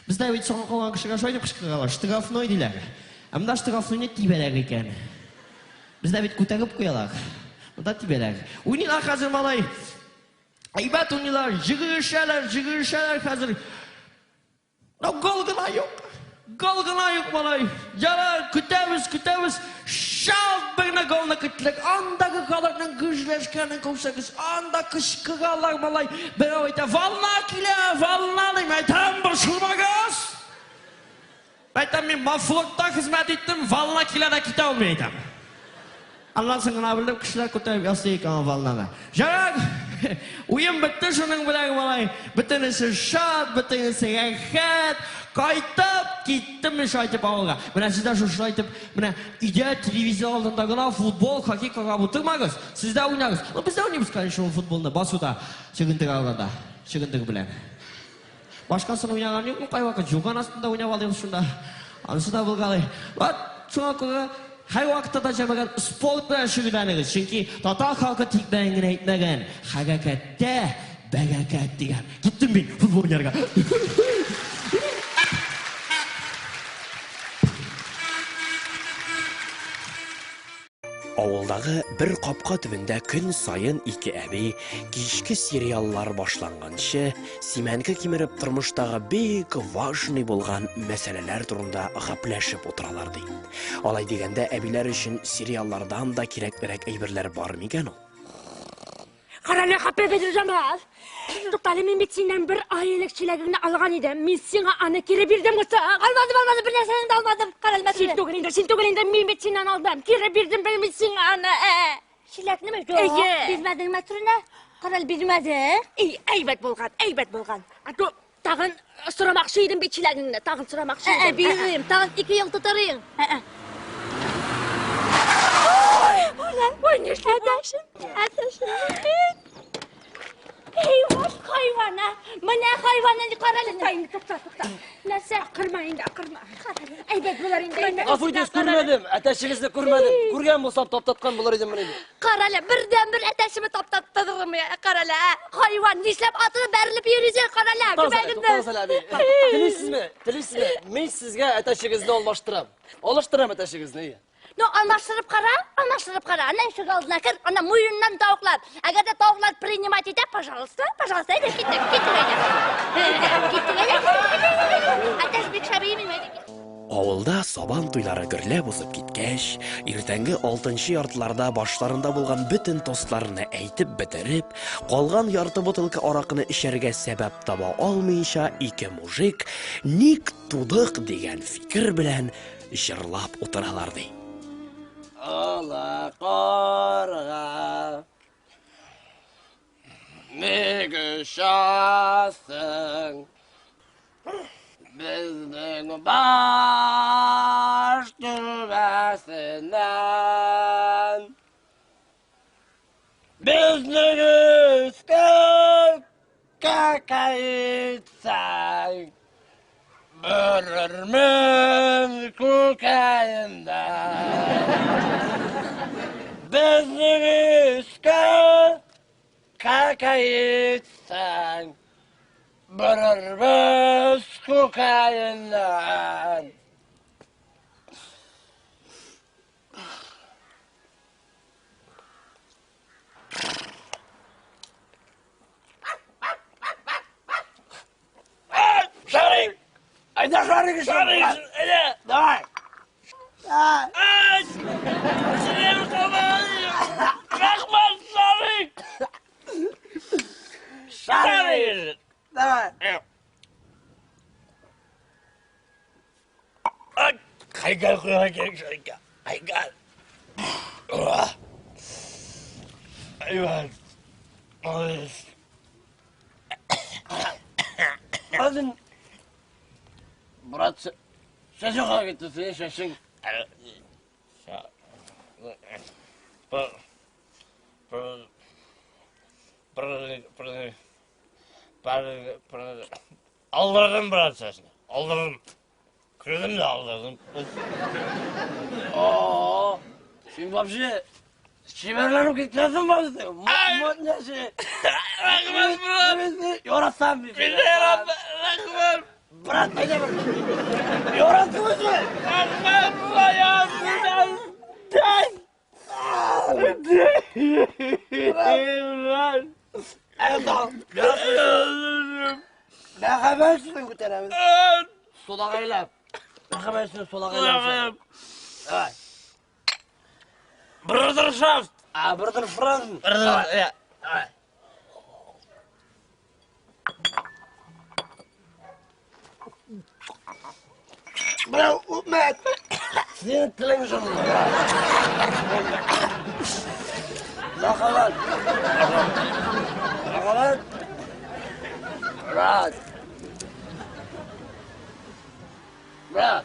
Бездә бит соңга калган кешегә шулай дип кычкыралар. Штрафной диләр. Ә монда штрафнойны тибәләр икән. Бездә бит күтәреп куялар. Монда тибәләр. Уйныйлар хәзер малай. Әйбәт уйныйлар, җөгерешәләр, җөгерешәләр хәзер. Но гол гына юк. Гол гына юк, малай. Ярар, көтәбез, көтәбез. Шалт берне голны көттек. Андагы халыкның гөжләшкәнен күрсәгез, анда кычкыралар, малай. Берәү әйтә, волна килә, волна дим. Әйтәм, борчылмагыз. Әйтәм, мин мафлотта хезмәт иттем, волна килә дә китә алмый, әйтәм. Аннан соң гына белдем, кешеләр күтәреп ясый икән ул волнаны. Ярар, уен бетте шуның белән, малай. Бөтенесе шат, бөтенесе рәхәт. Кайтып киттем мин шулай итеп авылга. Менә сез дә шушылай итеп, менә өйдә телевизор алдында гына футбол, хоккей карап утырмагыз. Сез дә уйнагыз. Ну, без дә уйныйбыз, конечно, ул футболны басуда, чөгендер алганда, чөгендер белән. Башкасын уйнаган юк, ну кайвакыт юрган астында уйнап алыйбыз шунда. Анысы да булгалый. Вот, шуңа күрә һәрвакытта да җәмәгать спорт белән шөгыльләнегез. Чөнки татар халкы тикмәгән генә әйтмәгән, хәрәкәттә бәрәкәт дигән. Киттем мин футбол уйнарга. Авылдагы бер капка төбендә көн саен ике әби кичке сериаллар башланганчы симәнке кимереп тормыштагы бик важный булган мәсьәләләр турында гәпләшеп утыралар ди. Алай дигәндә әбиләр өчен сериаллардан да кирәклерәк әйберләр бар микән ул? Карале, Хапе Бәдерҗамал. Туктале, мин бит синнән бер ай элек чиләгеңне алган идем. Мин сиңа аны кире бирдем гүсә. Алмадым, алмадым, бер нәрсәне дә алмадым. Карале, Син түгел инде, син түгел инде, мин бит синнән алдым. Кире бирдем бит мин сиңа аны. Ә. Чиләкнеме? Юк. Әйе. Бирмәдең мәтрүнә. Карале, бирмәдең. Эй, әйбәт булган, әйбәт булган. А то тагын сорамакчы идем бит чиләгеңне, тагын сорамакчы Ә, идем. бирим. Тагын ике ел тотарыйм. Ә, ә. Ой, ой, нишләдәшем? Әтәшем. Эй, вот хайван, а! Менә хайван инде, кара әле. Тукта инде, тукта, тукта. Нәрсә, акырма инде, акырма. Әйбәт булыр инде, әйбәт. Гафу итегез, күрмәдем. Әтәчегезне күрмәдем. Күргән булсам, таптаткан булыр идем инде. Кара әле, бердәнбер әтәчемне таптаттырдым я. Кара әле, ә? Хайван, нишләп атылып бәрелеп йөрисең, кара әле, Туктагыз әле, әби. Телисезме? Телисезме? Мин сезгә әтәчегезне алмаштырам. Алыштырам әтәчегезне, әйе. Ну, алмаштырып кара, алмаштырып кара. Ана ишек алдына кер, ана муеннан тавыклар. Әгәр дә тавыклар принимать итә, пожалуйста, пожалуйста, әйдә, киттек, киттек, әйдә. Киттек, әйдә, киттек. Әтәч бик шәп имин, әйдә, киттек. Авылда сабан туйлары гөрләп узып киткәч, иртәнге алтынчы яртыларда башларында булган бөтен тостларны әйтеп бетереп, калган ярты бутылка аракыны эчәргә сәбәп таба алмыйча ике мужик ник тудык дигән фикер белән җырлап утыралар ди. Ала карга. Ник очасың? Безнең баш түбәсеннән. Безнең өскә кәкәйтсәң, бөрермен күкәендән. Безнең өскә кәкәйтсәң, бөрербез күкәендән. Шарик! Айда шарик еще! Шарик! Әйдә! Давай! Ай! Синең Рәхмәт, Шарик! Шарик! Давай! Ай, Һәйкәл куярга кирәк Шарикка. Һәйкәл. Әйбәт. Молодец. Хәзер, брат, чәчең кая китте синең чәчең? Алдырдым, брат, чәчне. Алдырдым. Күрдем дә алдырдым. О, син вообще чибәрләнеп киткәнсең бабасы. Модняшы. Рәхмәт, брат. Яратсам бит. Мин дә яраттым. Рәхмәт. Брат, әйдә бер. Яраттың үзе. Рәхмәт, брат. Яраттым. Мәрхәмәт сүзен күтәрәбез. Сулагайлап. Мәрхәмәт сүзен сулагайлап. Давай. Брудершафт. А, брудершафт. Давай. Давай. Менә үпмәт. Синең телең җылы. Мәрхәмәт. Мәрхәмәт. Брат. Брат.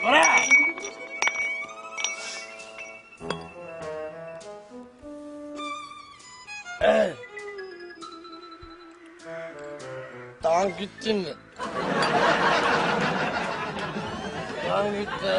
Брат. Эй. Таң киттеңме? Таң китте.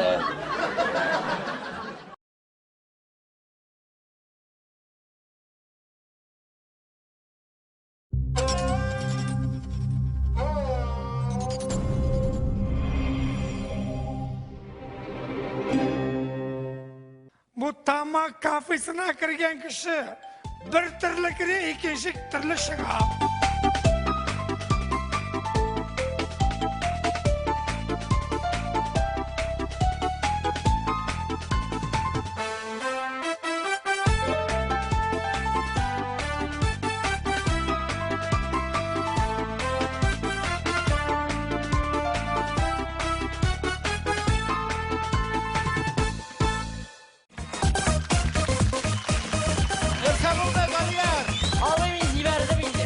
Бу тамак кафесына кергән кеше бер төрле керә, икенче төрле чыга. Нәрсә булды, Галияр? Алый мин җибәрдем инде.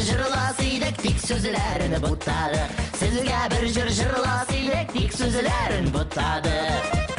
җыр җырлас идек, тик сүзләрен бутадык. Сезгә бер җыр җырлас идек, тик сүзләрен бутадык.